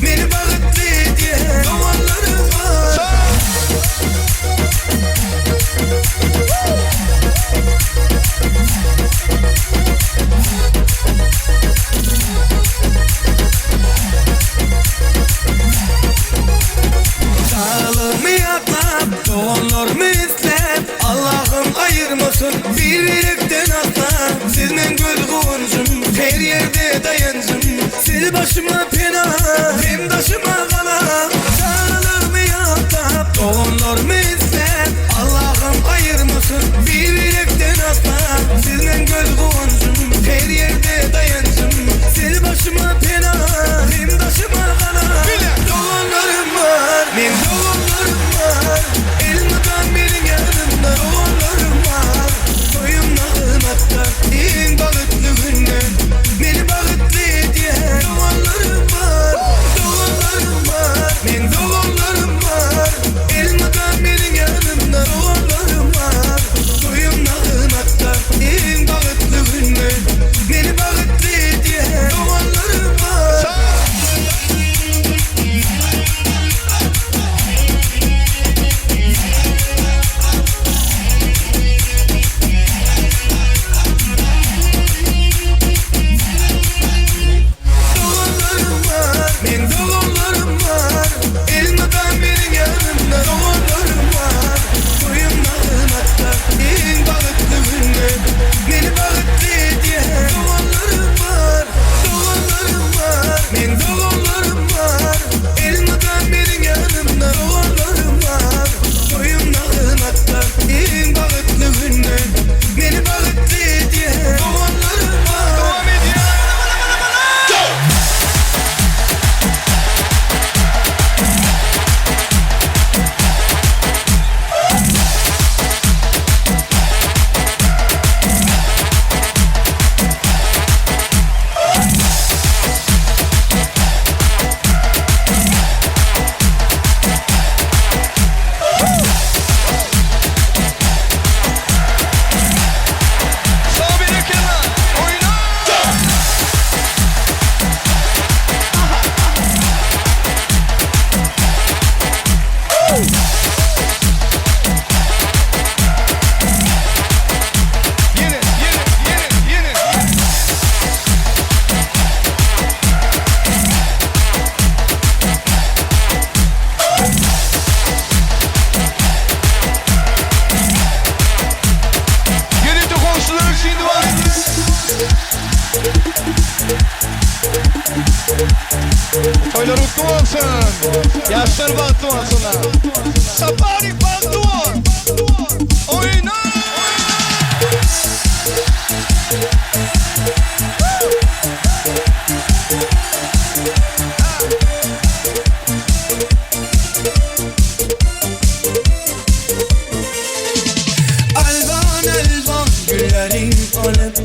Meni bagtly edýän Doganlarym bar. Çagalygymy ýatlap, doganlarymy isläp, Allahym aýyrmasyn bir-birekden asla. Siz meň göz guwanjym, her ýerde daýanjym. Siz başyma pena, hem daşyma gala. Çagalygymy ýatlap, doganlarymy isläp, Allahym aýyrmasyn bir-birekden asla. Siz meň göz guwanjym, her ýerde daýanjym. Siz başyma pena, hem daşyma gala. Doganlarym bar, meň doganlarym bar. Elmydam meniň ýanymda doganlarym bar. Toýumda hyzmatda, iň bagtly günde meni bagtly edýän doganlarym bar. Doganlarym bar, meň doganlarym bar. Elmydam meniň ýanymda doganlarym bar. Toýumda hyzmatda, iň bagtly günde meni bagtly edýän doganlarym bar. Doganlarym bar, meň doganlarym bar Elmydam meniň ýanymda doganlarym bar Toýumda hyzmatda iň bagtly günde Meni bagtly edýän doganlarym bar Doganlarym bar, meň doganlarym bar Elmydam meniň ýanymda doganlarym bar Toýumda hyzmatda iň bagtly günde Meni bagtly edýän doganlarym bar. Dowam edýär. Sag berekella! Oýna! Ýene, ýene, ýene, ýene! Ýörite goňşular üçin bar. Toýlar gutly bolsun. Ýaşlar bagtly bolsunlar. Saparyk bagtly bol. Oýna! Alwan alwan gülleriň alyp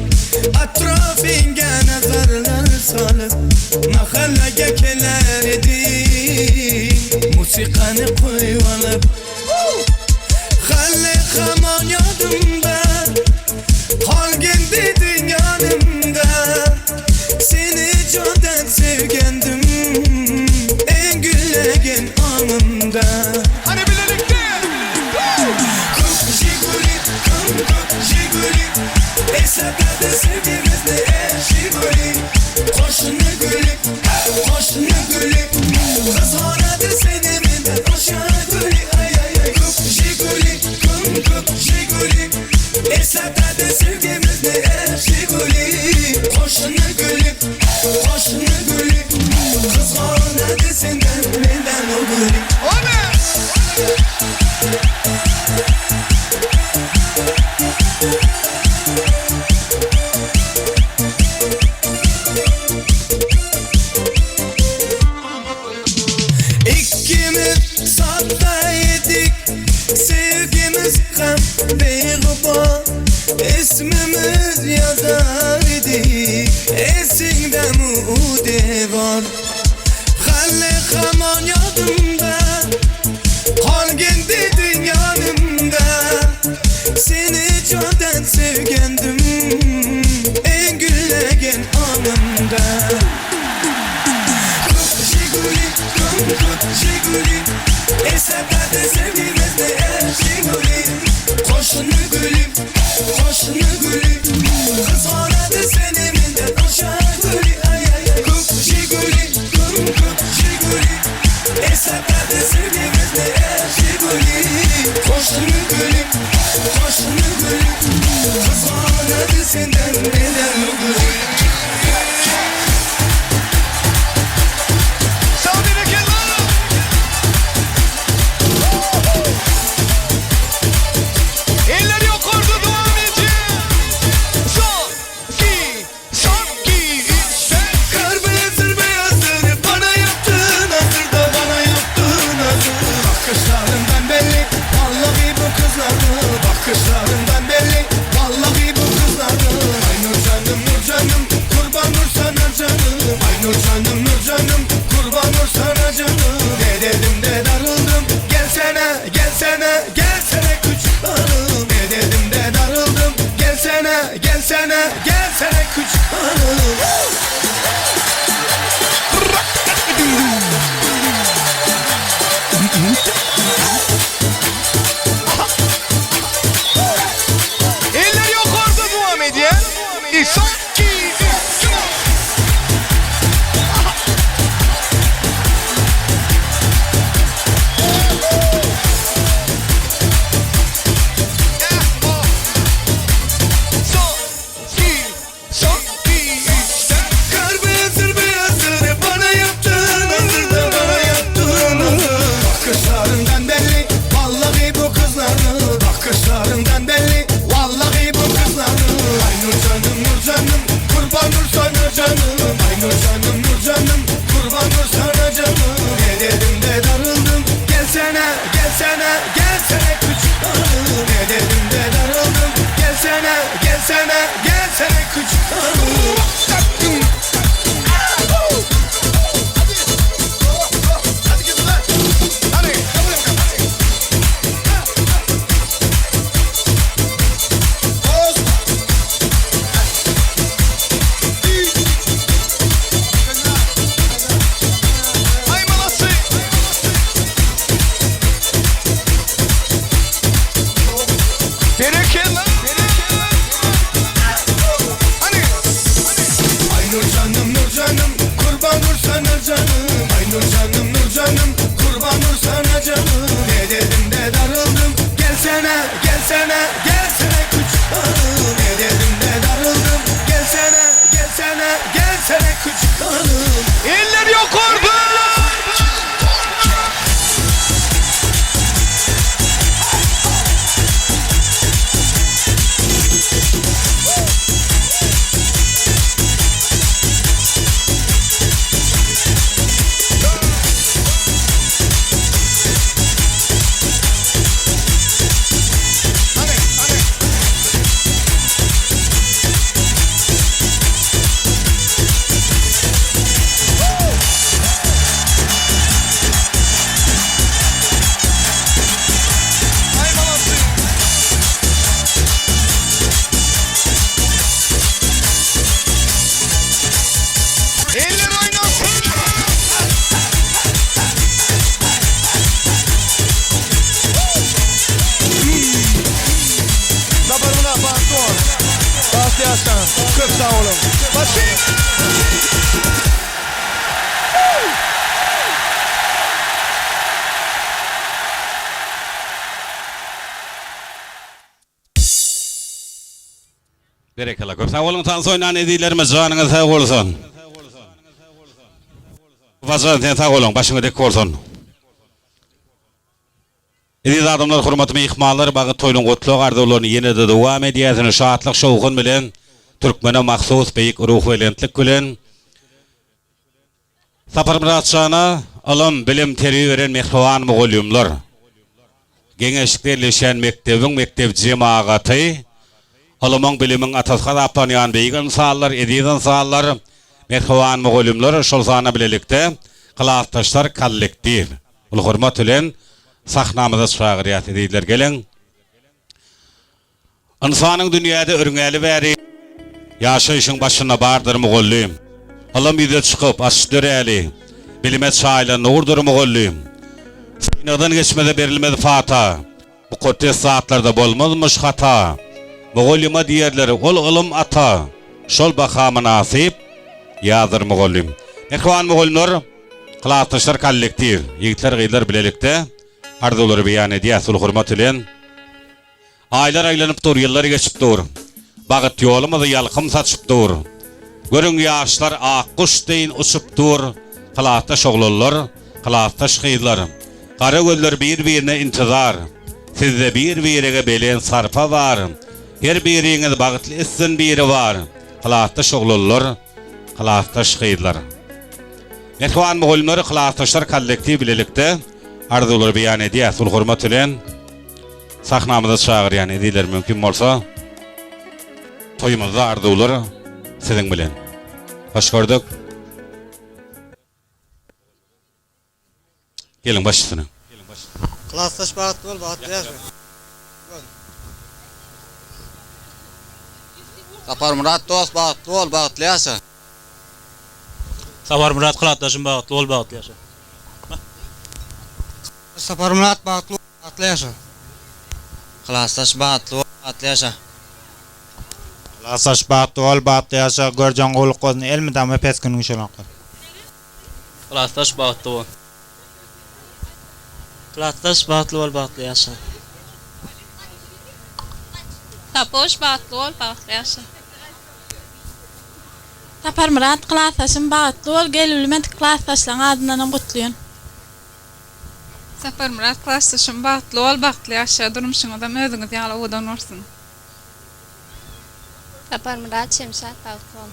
Atrafyňa nazarlar salyp Mahallaga keler ediň Musikany goýup alyp Hali hamon ýadymda Qolgin dediň ýanymda Seni jondan sevgendim Eň güllegen aňymda Hany bilelikde! Köp Žiguli, köp köp Žiguli Eslatady sevgimizni e Žiguli. Gam beýgubar Ismimiz ýazar idi Esiňdemi u dewar Hali hamon ýodimda Qolgin deding ýonimda Seni jondan sevgendim Eng gullagan onimda Ko'k Jiguli, ko'm ko'k Jiguli Eslatadi sevgimizni er Jiguli Qo'shni guli, qo'shni guli Qizg'onadi seni mendan o'sha guli Ay ay ay Ko'k Jiguli, ko'm ko'k Jiguli Eslatadi sevgimizni er Jiguli Qo'shni guli, qo'shni guli Qizg'onadi sendan meni guli Eller yukarıda devam edeceğiz. Son, iki, son, iki, üç, dört. Kar beyazdır beyazdır bana yaptığın hazır da bana yaptığın hazır Bakışlarından belli vallahi bu kızlardı Bakışlarından belli vallahi bu kızlardı Ay nur canım nur canım kurban nur sana canım Ay nur canım nur canım kurban nur sana canım Ne dedim de darıldım gelsene gelsene gelsene küçük hanım Ne dedim de darıldım gelsene gelsene gelsene küçük hanım Eller yukarıda devam edeceğiz. Son, iki, üç, come on. Son, iki, son, iki, üç, dört. Kar beyazdır beyazdır bana yaptığın hazır da bana yaptığın hazır Bakışlarından belli vallahi bu kızlardı Bakışlarından belli vallahi bu kızlardı Ay nur canım nur canım kurban nur sana canım Ay nur canım nur canım kurban nur sana canım Ne dedim de darıldım gelsene gelsene gelsene küçük hanım Ne dedim de darıldım gelsene gelsene gelsene küçük hanım Berekella. Ay nur canım nur canım kurban nur sana canım Ay nur canım nur canım kurban nur sana canım Ne dedim de darıldım gelsene gelsene gelsene küçük hanım Ne dedim de darıldım gelsene gelsene gelsene küçük hanım Eller yukarıda. Eller oynasın. Saparmyrat bagtly bol. Bagtly ýaşa. Köp sag boluň. Başyň. Berekella köp sag boluň tans oýnan ezizlerimiz janyňyz sag bolsun. Babajan sen sag boluň başyňa dek bolsun. Eziz adamlar hormatly myhmanlar bagyt toýunyň gutlag arzuwlaryny ýene-de dowam edýäs ine şatlyk şowhun bilen türkmene mahsus beýik ruhubelentlik bilen Saparmyrat jana ylym bilim terbiýe beren mähriban mugallymlar. Geňeşlikde ýerleşýän mekdebiň mekdep jemagaty, ylymyň, bilimiň atasy hasaplanýan beýik ynsanlar, eziz ynsanlar, mähriban mugallymlar, şol sanda bilelikde klasdaşlar kollektiw uly hormat bilen sahnamyza çagyrýas ezizler geliň. Ynsanyň dünýäde örňäli bäri Ýaşaýşyň başynda bardyr mugallym. Ylym ýüze çykyp, açyş döräli, Bilime çaýylan nurdur mugallym. Synagdan geçmeze berilmez pata, Mukaddes zatlarda bolmazmyş hata. Mugallyma diýerler, ol ylym ata, Şol baha mynasyp ýazdyr mugallym. Mähriban mugallymlar, klasdaşlar kollektiw, ýigitler gyzlar bilelikde arzuwlary beýan edýäs uly hormat bilen. Aýlar aýlanyp dur, ýyllar geçip dur. Bagt ýolumyza ýalkym saçyp dur. Görüň ýaşlar ak guş deýin uçup dur. Klasdaş oglanlar, klasdaş gyzlar. Gara gözler bir-birine intizar. Sizde bir-birege belent sarpa bar. Her biriňizi bagtly etsin biri bar. Klasdaş oglanlar, klasdaş gyzlar. Mähriban mugallymlar, klasdaşlar kollektiw bilelikde arzuwlary beýan edýäs uly hormat bilen. Sahnamyza çagyrýan ezizler mümkin bolsa toýumyzda arzuwlar siziň bilen. Hoş gördük. Geliň baş üstüne. Klasdaş bagtly bol bagtly ýaşa. Saparmyrat dost bagtly bol bagtly ýaşa. Saparmyrat klasdaşym bagtly bol bagtly ýaşa. Saparmyrat bagtly bol bagtly ýaşa. Klasdaş bagtly bol bagtly ýaşa. Klasdaş bagtly bol bagtly ýaşa görjeň gowluk bolsun elmydama pes günüň şolanky. Klasdaş bagtly bol. Klasdaş bagtly bol bagtly ýaşa. Sapoş bagtly bol bagtly ýaşa. Saparmyrat klasdaşym bagtly bol gel bilmedik klasdaşlaň adyndanam gutlaýan. Saparmyrat klasdaşym bagtly bol bagtly ýaşa durmuşyňyzam özüňiz ýaly owadan bolsun. Saparmyrat Şemşat bagtly bol.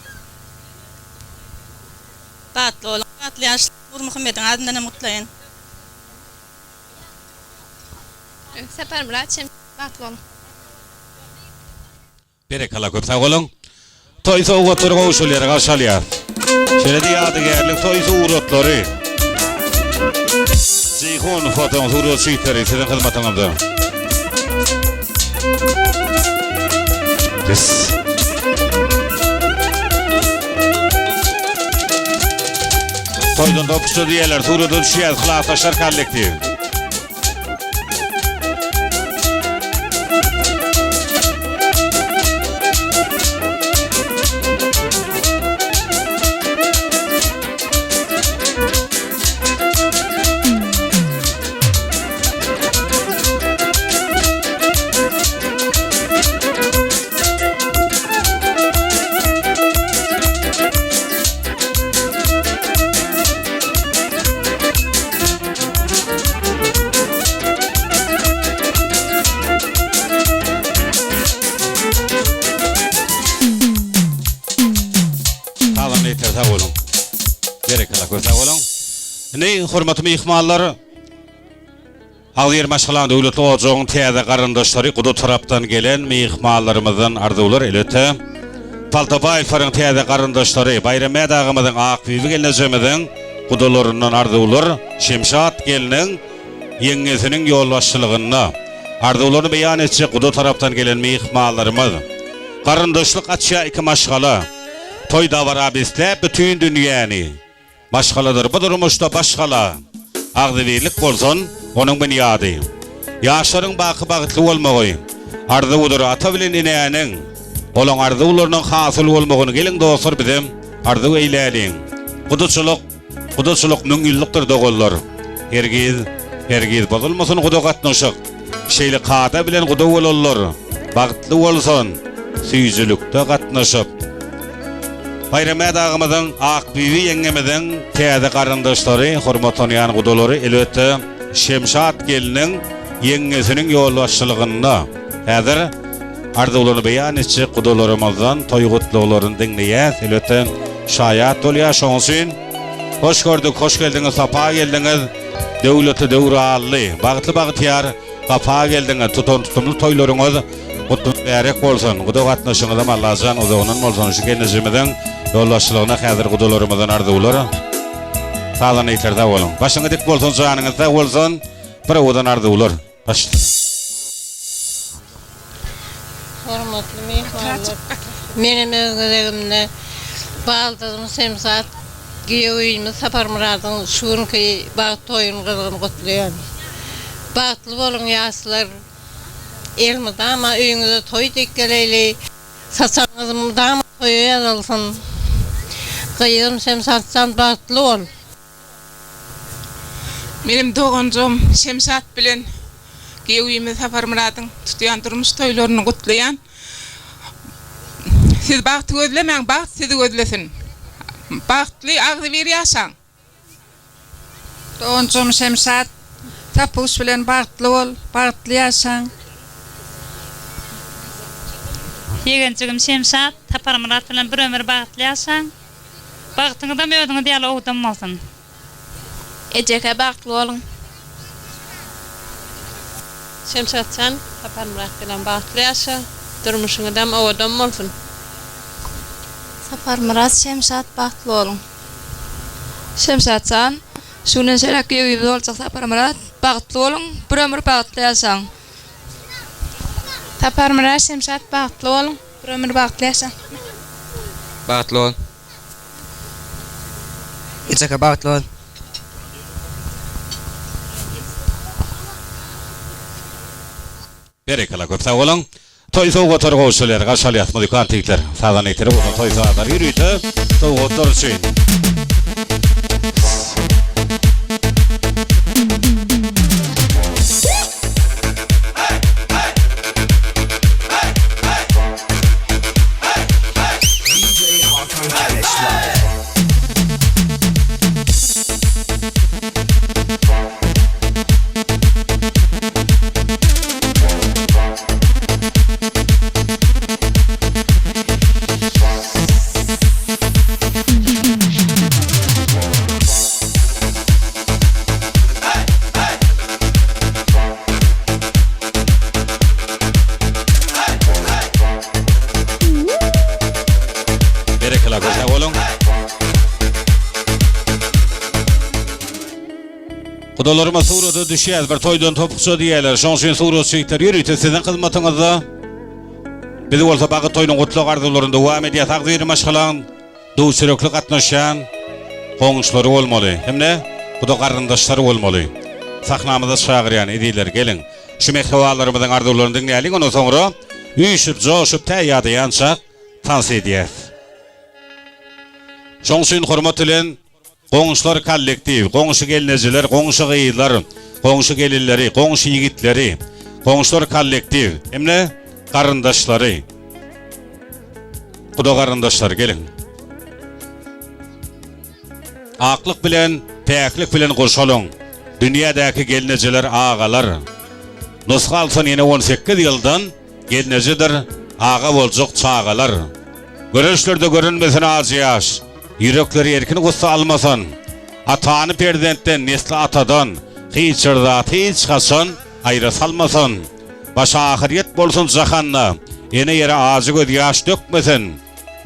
Bagtly boluň bagtly ýaşlaň Nurmuhammediň adyndan hem gutlaýyn. Saparmyrat Şemşat bagtly boluň. Berekella köp sag boluň. Toý sowgatlary gowşulýar garşy alýas. Şeýle-de ýadygärlik toý suratlary. Jeýhun fotoň surat şitleri siziň hyzmatyňyzda. Yes. Toýdan topuşdy diýerler, surata düşýäs, klasdaşlar kollektiw. Sazanda ýeter sag boluň. Berekella köp sag boluň. Indi hormatly myhmanlar Agzybir maşgalaň döwletli ojagyň täze garyndaşlary guda tarapdan gelen myhmanlarymyzdan arzuwlar elbetde Paltabaýewleriň täze garyndaşlary Baýrammäd agamyzyň Akbibi gelnejemiziň gudalaryndan arzuwlar Şemşat gelniň ýeňňesiniň ýolbaşçylygynda arzuwlaryny beýan etjek guda tarapdan gelen myhmanlarymyz garyndaşlyk açýar iki maşgala toý dabara besläp bütin dünýäni Maşgaladyr bu durmuşda baş gala, Agzybirlik bolsun onuň binýady. Ýaşlaryň baky bagtly bolmagy, Arzuwydyr ata bilen enäniň. Olaň arzuwlarynyň hasyl bolmagyny geliň dostlar bizem arzuw eýläliň. Gudaçylyk, gudaçylyk müňýyllykdyr doganlar. Hergiz, hergiz bozulmasyn guda gatnaşyk. Şeýle kada bilen guda bolanlar bagtly bolsun, süýjülikde gatnaşyp. Baýrammäd agamyzyň, Akbibi ýeňňemiziň täze garyndaşlary, hormatlanýan gudalary, elbetde, Şemşat gelniň ýeňňesiniň ýolbaşçylygynda häzir arzuwlaryny beýan etjek gudalarymyzdan toý gutlaglaryny diňleýäs, elbetde, şaýat bolýas. Şonuň üçin hoş gördük, hoş geldiňiz, sapa geldiňiz, döwletli, döwranly, bagtly-bagtyýar. Gapa geldiňiz, tutan tutumly toýlaryňyz gutly mübärek bolsun. Guda gatnaşyňyzam Allajan uzagyndan bolsun. Şu gelnejemiziň ýolbaşçylygynda häzir gudalarymyzdan arzuwlar. Sazanda ýigitler sag boluň. Başyňyz dik bolsun, janyňyz sag bolsun. Bir owadan arzuwlar. Baş üstüne. Hormatly myhmanlar, menem öz gezegimde baldyzym Şemsat, giýewimiz Saparmyradyň şu günki bagt toýuny gyzgyn gutlaýan. Bagtly boluň ýaşlar, elmydama öýüňize toý dek geleýli, saçagyňyz mydama toýa ýazylsyn. Gyzym Şemsatjan bagtly bol! Menem doganjygym Şemşat bilen giýewimiz Saparmyradyň tutýan durmuş toýlaryny gutlaýan. Siz bagty gözlemäň, bagt sizi gözlesin. Bagtly, agzybir ýaşaň. Doganjygym Şemşat, Tapuş bilen bagtly bol, bagtly ýaşaň. Ýegenjigim Şemşat, Saparmyrat bilen bir ömür bagtly ýaşaň. Bagtyňyzam özüňiz ýaly owdan bolsun. Ejeke bagtly boluň. Şemşatjan Saparmyrat bilen bagtly ýaşa, durmuşyňyzam owadan bolsun. Saparmyrat Şemşat bagtly boluň. Şemşatjan şu günden şeýläk giýewimiz boljak Saparmyrat bagtly boluň bir ömür bagtly ýaşaň. Saparmyrat Şemşat bagtly boluň. Bir ömür bagtly ýaşa. Bagtly bol. Ejeke bagtly bol. Berekella köp sag boluň. Toý sowgatlary gowşurylýar. Garşy alýas muzykant ýigitler. Sazanda ýigitleri bolsa toý sazlary ýörite sowgatlar üçin. Berekella köp sag boluň. Gudalaryma surata düşýäs bir toýdan topukça diýýäler. Şoň üçin suratçy ýigitler ýörite siziň hyzmatyňyzda. Biz bolsa bagyt toýunyň gutlag arzuwlaryny dowam edýäs. Agzybir maşgalaň Duz-çörekli gatnaşýan goňşulary bolmaly hem-de guda garyndaşlary bolmaly. Sahnamyza çagyrýan ezizler geliň, şu mähribanlarymyzyň arzuwlaryny diňläliň, ondan soňra üýşüp, joşup tä ýadaýançak tans edýäs. Şoň üçin hormat bilen Goňşular kollektiw, goňşy gelnejeler, goňşy gyzlar, goňşy gelinleri, goňşy ýigitleri, goňşular kollektiw hem-de garyndaşlary, guda garyndaşlary geliň. Aklyk bilen, päklik bilen gurşalyň, dünýädäki gelnejeler, agalar. Nusga alsyn ýene 18 ýyldan Gelnejedir, aga boljak çagalar. Göreçlerde görünmesin ajy ýaş, Ýürekleri erkin gussa almasyn. Atany perzentden, nesli atadan, Hiç bir zat hiç haçan aýra salmasyn. Başy ahyrýet bolsun jahanda, Ene ýere ajy gözýaş dökmesin.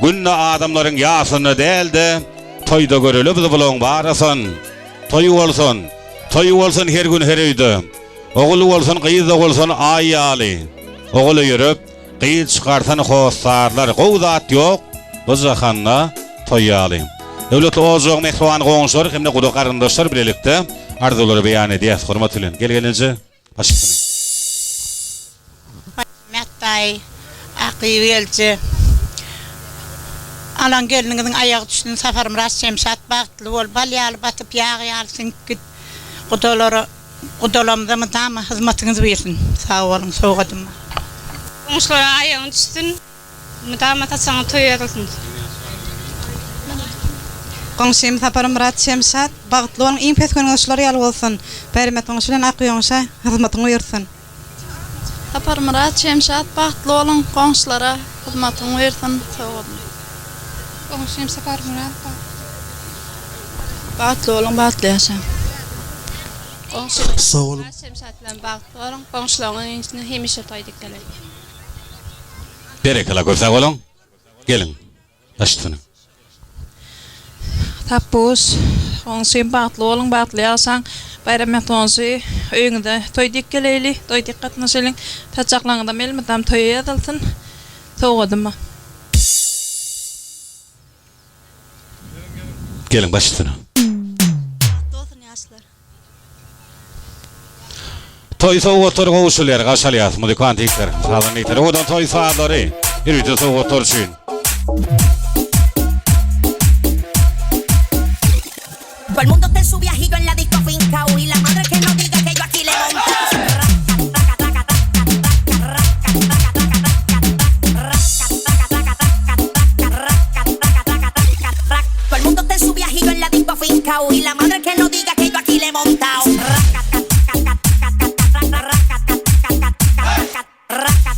Günde adamlaryň ýasynda däl-de, Toýda göreli biz bulaň barysyn. Toý bolsun, toý bolsun her gün her öýde. Ogul bolsun, gyz dogulsyn aý ýaly. Ogul öýerip, gyz çykarsyn hossarlar. Gowy zat ýok bu jahanda toý ýaly. Döwletli ojagyň mähriban goňşulary hem-de guda garyndaşlar bilelikde arzuwlary beýan edýäs. Hormat bilen, gel gelinje, baş üstüne. Mät daýy, Akyýew gelje. Alan gelniňiziň aýagy düşsün Saparmyrat Şemşat bagtly bol, bal ýaly batyp, ýag ýaly siňip git. Gudalara Gudalamyza mydama hyzmatyňyz buýrsyn. Sag boluň sowgadym bar. Goňşulara aýagyň düşsün mydama saçagyňa toý ýazylsyn. Goňşym Saparmyrat Şemşat bagtly boluň iň pes günüňiz şular ýaly bolsun. Baýrammet goňşy bilen Ak ýoňşa hyzmatyň buýrsyn. Saparmyrat Şemşat bagtly boluň goňşulara hyzmatyň buýrsyn sowgadym. Goňşym Saparmyrat bagtly. Bagtly boluň bagtly ýaşaň. Sag boluň. Şemşat bilen bagtly boluň. Goňşularyňyň içinde hemişe toý dikeliň. Berekella köp sag boluň. Geliň. Daş üstüne. Tapbuş, goňşym bagtly boluň, bagtly ýaşaň. Baýrammet goňşy, öýüňize toý dik geleýli, toý dik gatnaşalyň. Saçaklaryňyzam elmydam toýa ýazylsyn. Sowgadyma. Geliň baş üstüne. Bagtly bolsun ýaşlar. Toý sowgatlary gowşulýar, garşy alýas muzykant ýigitler, sazanda ýigitler. Owadan toý sazlary, ýörite sowgatlar üçin.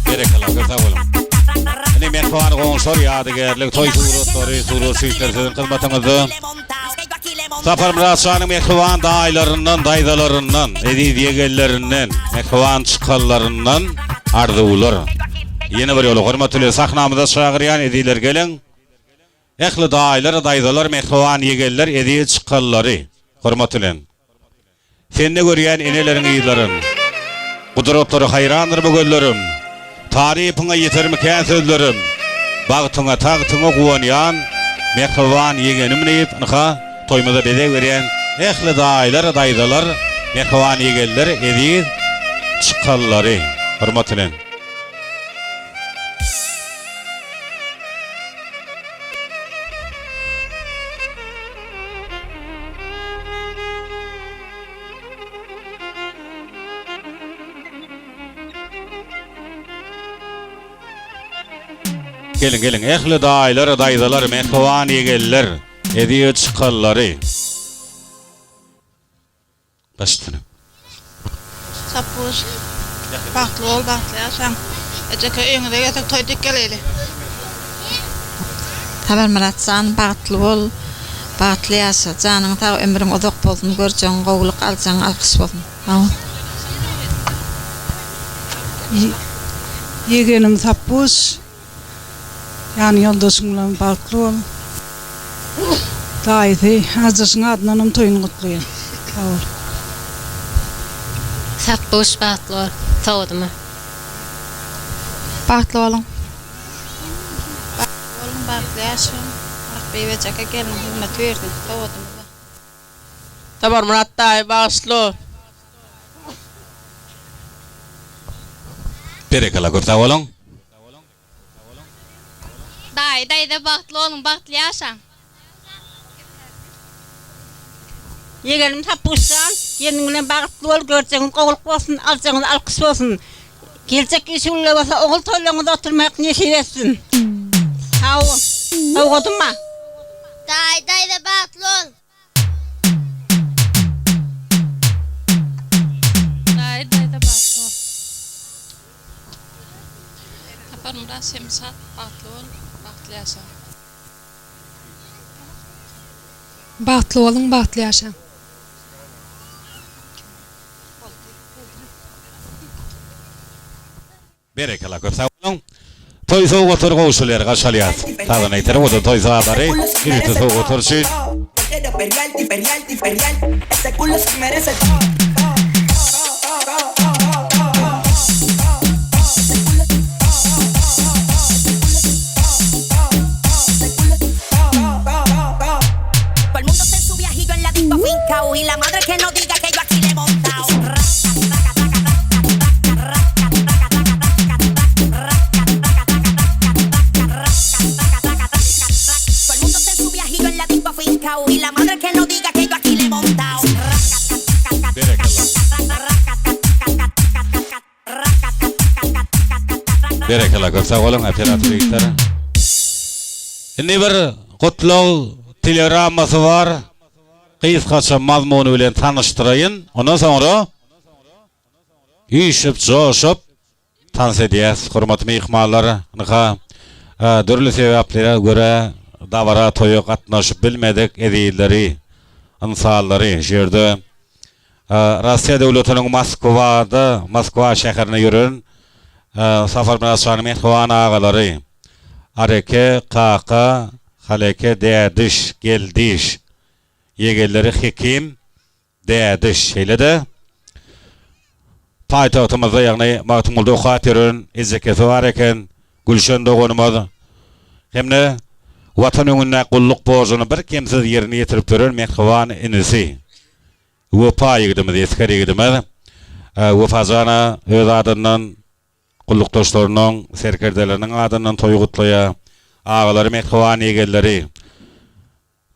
Berekella, köp sag boluň. Ine mähriban goňşular, ýadygärlik toý suratlary, surat şitleri siziň hyzmatyňyzda. Saparmyrat şanyň mähriban daýylaryndan, daýzalaryndan, eziz ýegenlerinden, mähriban çykanlaryndan arzuwlar. Ýene bir ýola hormat bilen sahnamyza çagyrýan ezizler geliň. Ähli daýylar, daýzalar, mähriban ýegenler, eziz çykanlary hormat bilen. Sende görýän eneleriň yzlaryn. Gudratlara haýrandyr bu gözlerim. Tarypyňa ýetermikän sözlerim. Bagtyňa, tagtyňa guwanýan, Mähriban ýegenim diýip, ynha, toýumyza bezeg berýän ähli daýylar, daýzalar, mähriban ýegenler, eziz çykanlary hormat bilen. Geliň geliň ähli daýylar daýzalar mähriban ýegenler eziz çykanlary. Baş üstüne. Sapbuş. Bagtly bol bagtly ýaşaň. Ejeke öýüňize gelsek toý dik geleýli. Saparmyrat jan bagtly bol bagtly ýaşa janyň sag ömrüň uzak bolsun görjegiň gowulyk aljagyň alkyş bolsun sag bol. Ýegenim Sapbuş Ýan ýoldaşyň bilen bagtly bol. Daýysy Ajyşyň adyndanam toýuny gutlaýan. Sag bol. Sapbyş bagtly bol. Sowudymy. Bagtly boluň. Bagtly boluň bagtly ýaşaň. Akbibi ejeke gelniň hyzmaty bersin. Sowudymyza. Saparmyrat daýy bagyşla. Berekella köp sag boluň. Daýy daýza bagtly boluň bagtly ýaşaň. Ýegenim Sapbuşjan, gelniň bilen bagtly bol, görjegiňiz gowulyk bolsun, aljagyňyz alkyş bolsun. Geljek iş günler bolsa ogul toýlaryňyzda oturmak nesip etsin. Sag bol. Sowgadym bar. Daýy daýza bagtly bol. Daýy daýza bagtly bol. Saparmyrat Şemşat bagtly bol, bagtly ýaşa. Bagtly boluň bagtly ýaşaň. Berekella köp sag boluň. Toý sowgatlary gowşulýar garşy alýas. Sazan aýtar owadan toý sazlary ýörite sowgatlar üçin. Berekella köp sag boluň operator ýigitler. Indi bir gutlag telegrammasy bar. Gysgaça mazmuny bilen tanyşdyraýyn. Ondan soňra üýşüp, joşup tans edýäs. Hormatly myhmanlar, ynha, dürli sebäplere görä dabara, toýa gatnaşyp bilmedik ezizleri, ynsanlary şu ýerde. Russiýa döwletiniň Moskwada, Moskwa şäherinde ýören Saparmyrat şanyň mähriban agalary Areke, Kaka, Haleke, Dädiş, Geldiş, ýegenleri Hekim, Dädiş, şeýle-de paýtagtymyzda, ýagny Magtymgulyda okap ýören ejekesi bar eken, Gülşen doganymyz hem-de Watan öňündäki gulluk borjuny birkemsiz ýerine ýetirip ýören mähriban inisi Wepa ýigidimiz, esger ýigidimiz Wepa jana öz adyndan, gullukdaşlarynyň, serkerdeleriniň adyndan toýy gutlaýar. Agalary, mähriban ýegenleri.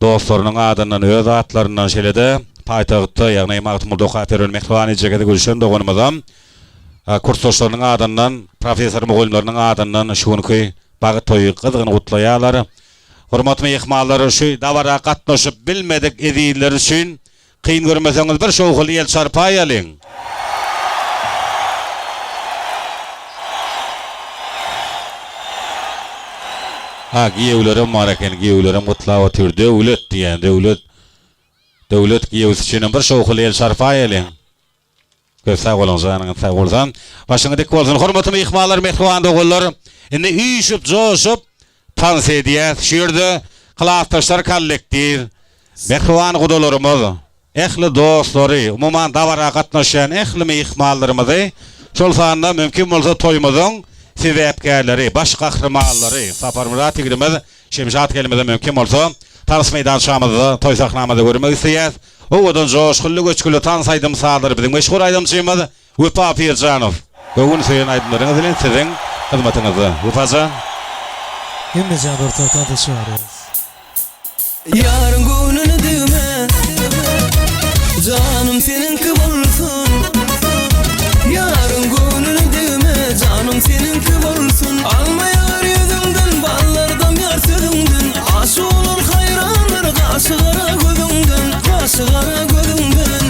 Dostlarynyň adyndan, öz atlaryndan, şeýle-de paýtagtda, ýagny Magtymgulyda okap ýören mähriban ejekesi Gülşen doganymyzam kursdaşlarynyň adyndan, professor-mugallymlarynyň adyndan şu günki bagt toýy gyzgyn gutlaýarlar. Hormatly myhmanlar, şu dabara gatnaşyp bilmedik ezizler üçin Kyn görmeseňiz bir şowhunly el çarpaýalyň. Ha giýewlerem bar eken giýewlerem gutlap otyr Döwlet diýýän Döwlet Döwlet giýewsi üçinem bir şowhunly el çarpaýalyň. Köp sag boluň janyňyz sag bolsun. Başyňyz dik bolsun hormatly myhmanlar mähriban doganlar. Indi üýşüp joşup tans edýäs. Şu ýerde klasdaşlar kollektiw, mähriban gudalarymyz, ähli dostlary, umuman dabara gatnaşýan ähli myhmanlarymyzy, şol sanda mümkin bolsa toýumyzyň sebäpkärleri, baş gahrymanlary Saparmyrat ýigidimiz, Şemşat gelnimize mümkin bolsa tans meýdançamyzda, toý sahnamyzda görmek isleýäs. Owadan joşgunly göçgüli tans aýdym sazlary biziň meşhur aýdymçymyz Wepa Pirjanow. Göwün söýen aýdymlaryňyz bilen siziň hyzmatyňyzda. Wepajan. Hemmejan orta tansa çykarýas. Ýaryň göwnüne degme Janym seniňki bolsun Ýaryň göwnüne degme Janym seniňki bolsun Alma ýagar ýüzüňden Ballar damýar sözüňden Aşyk olar haýrandyr Gaşy gara gözüňden Gaşy gara gözüňden.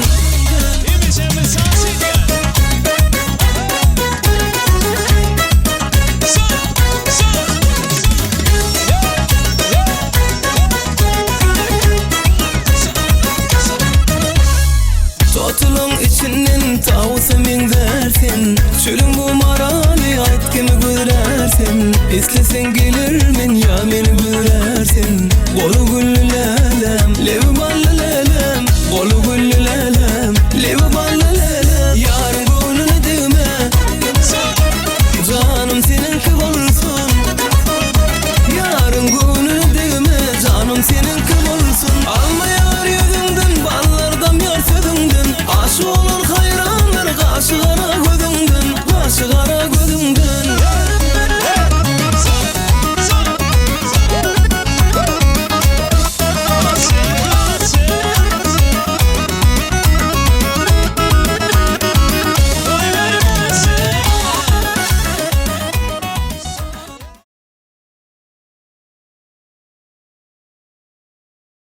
Totulyň içinden tawusa meňzär sen Çölüň bu maraly aýt kimi gözlär sen Isleseň geler men ýa meni gözlär sen Goly gül.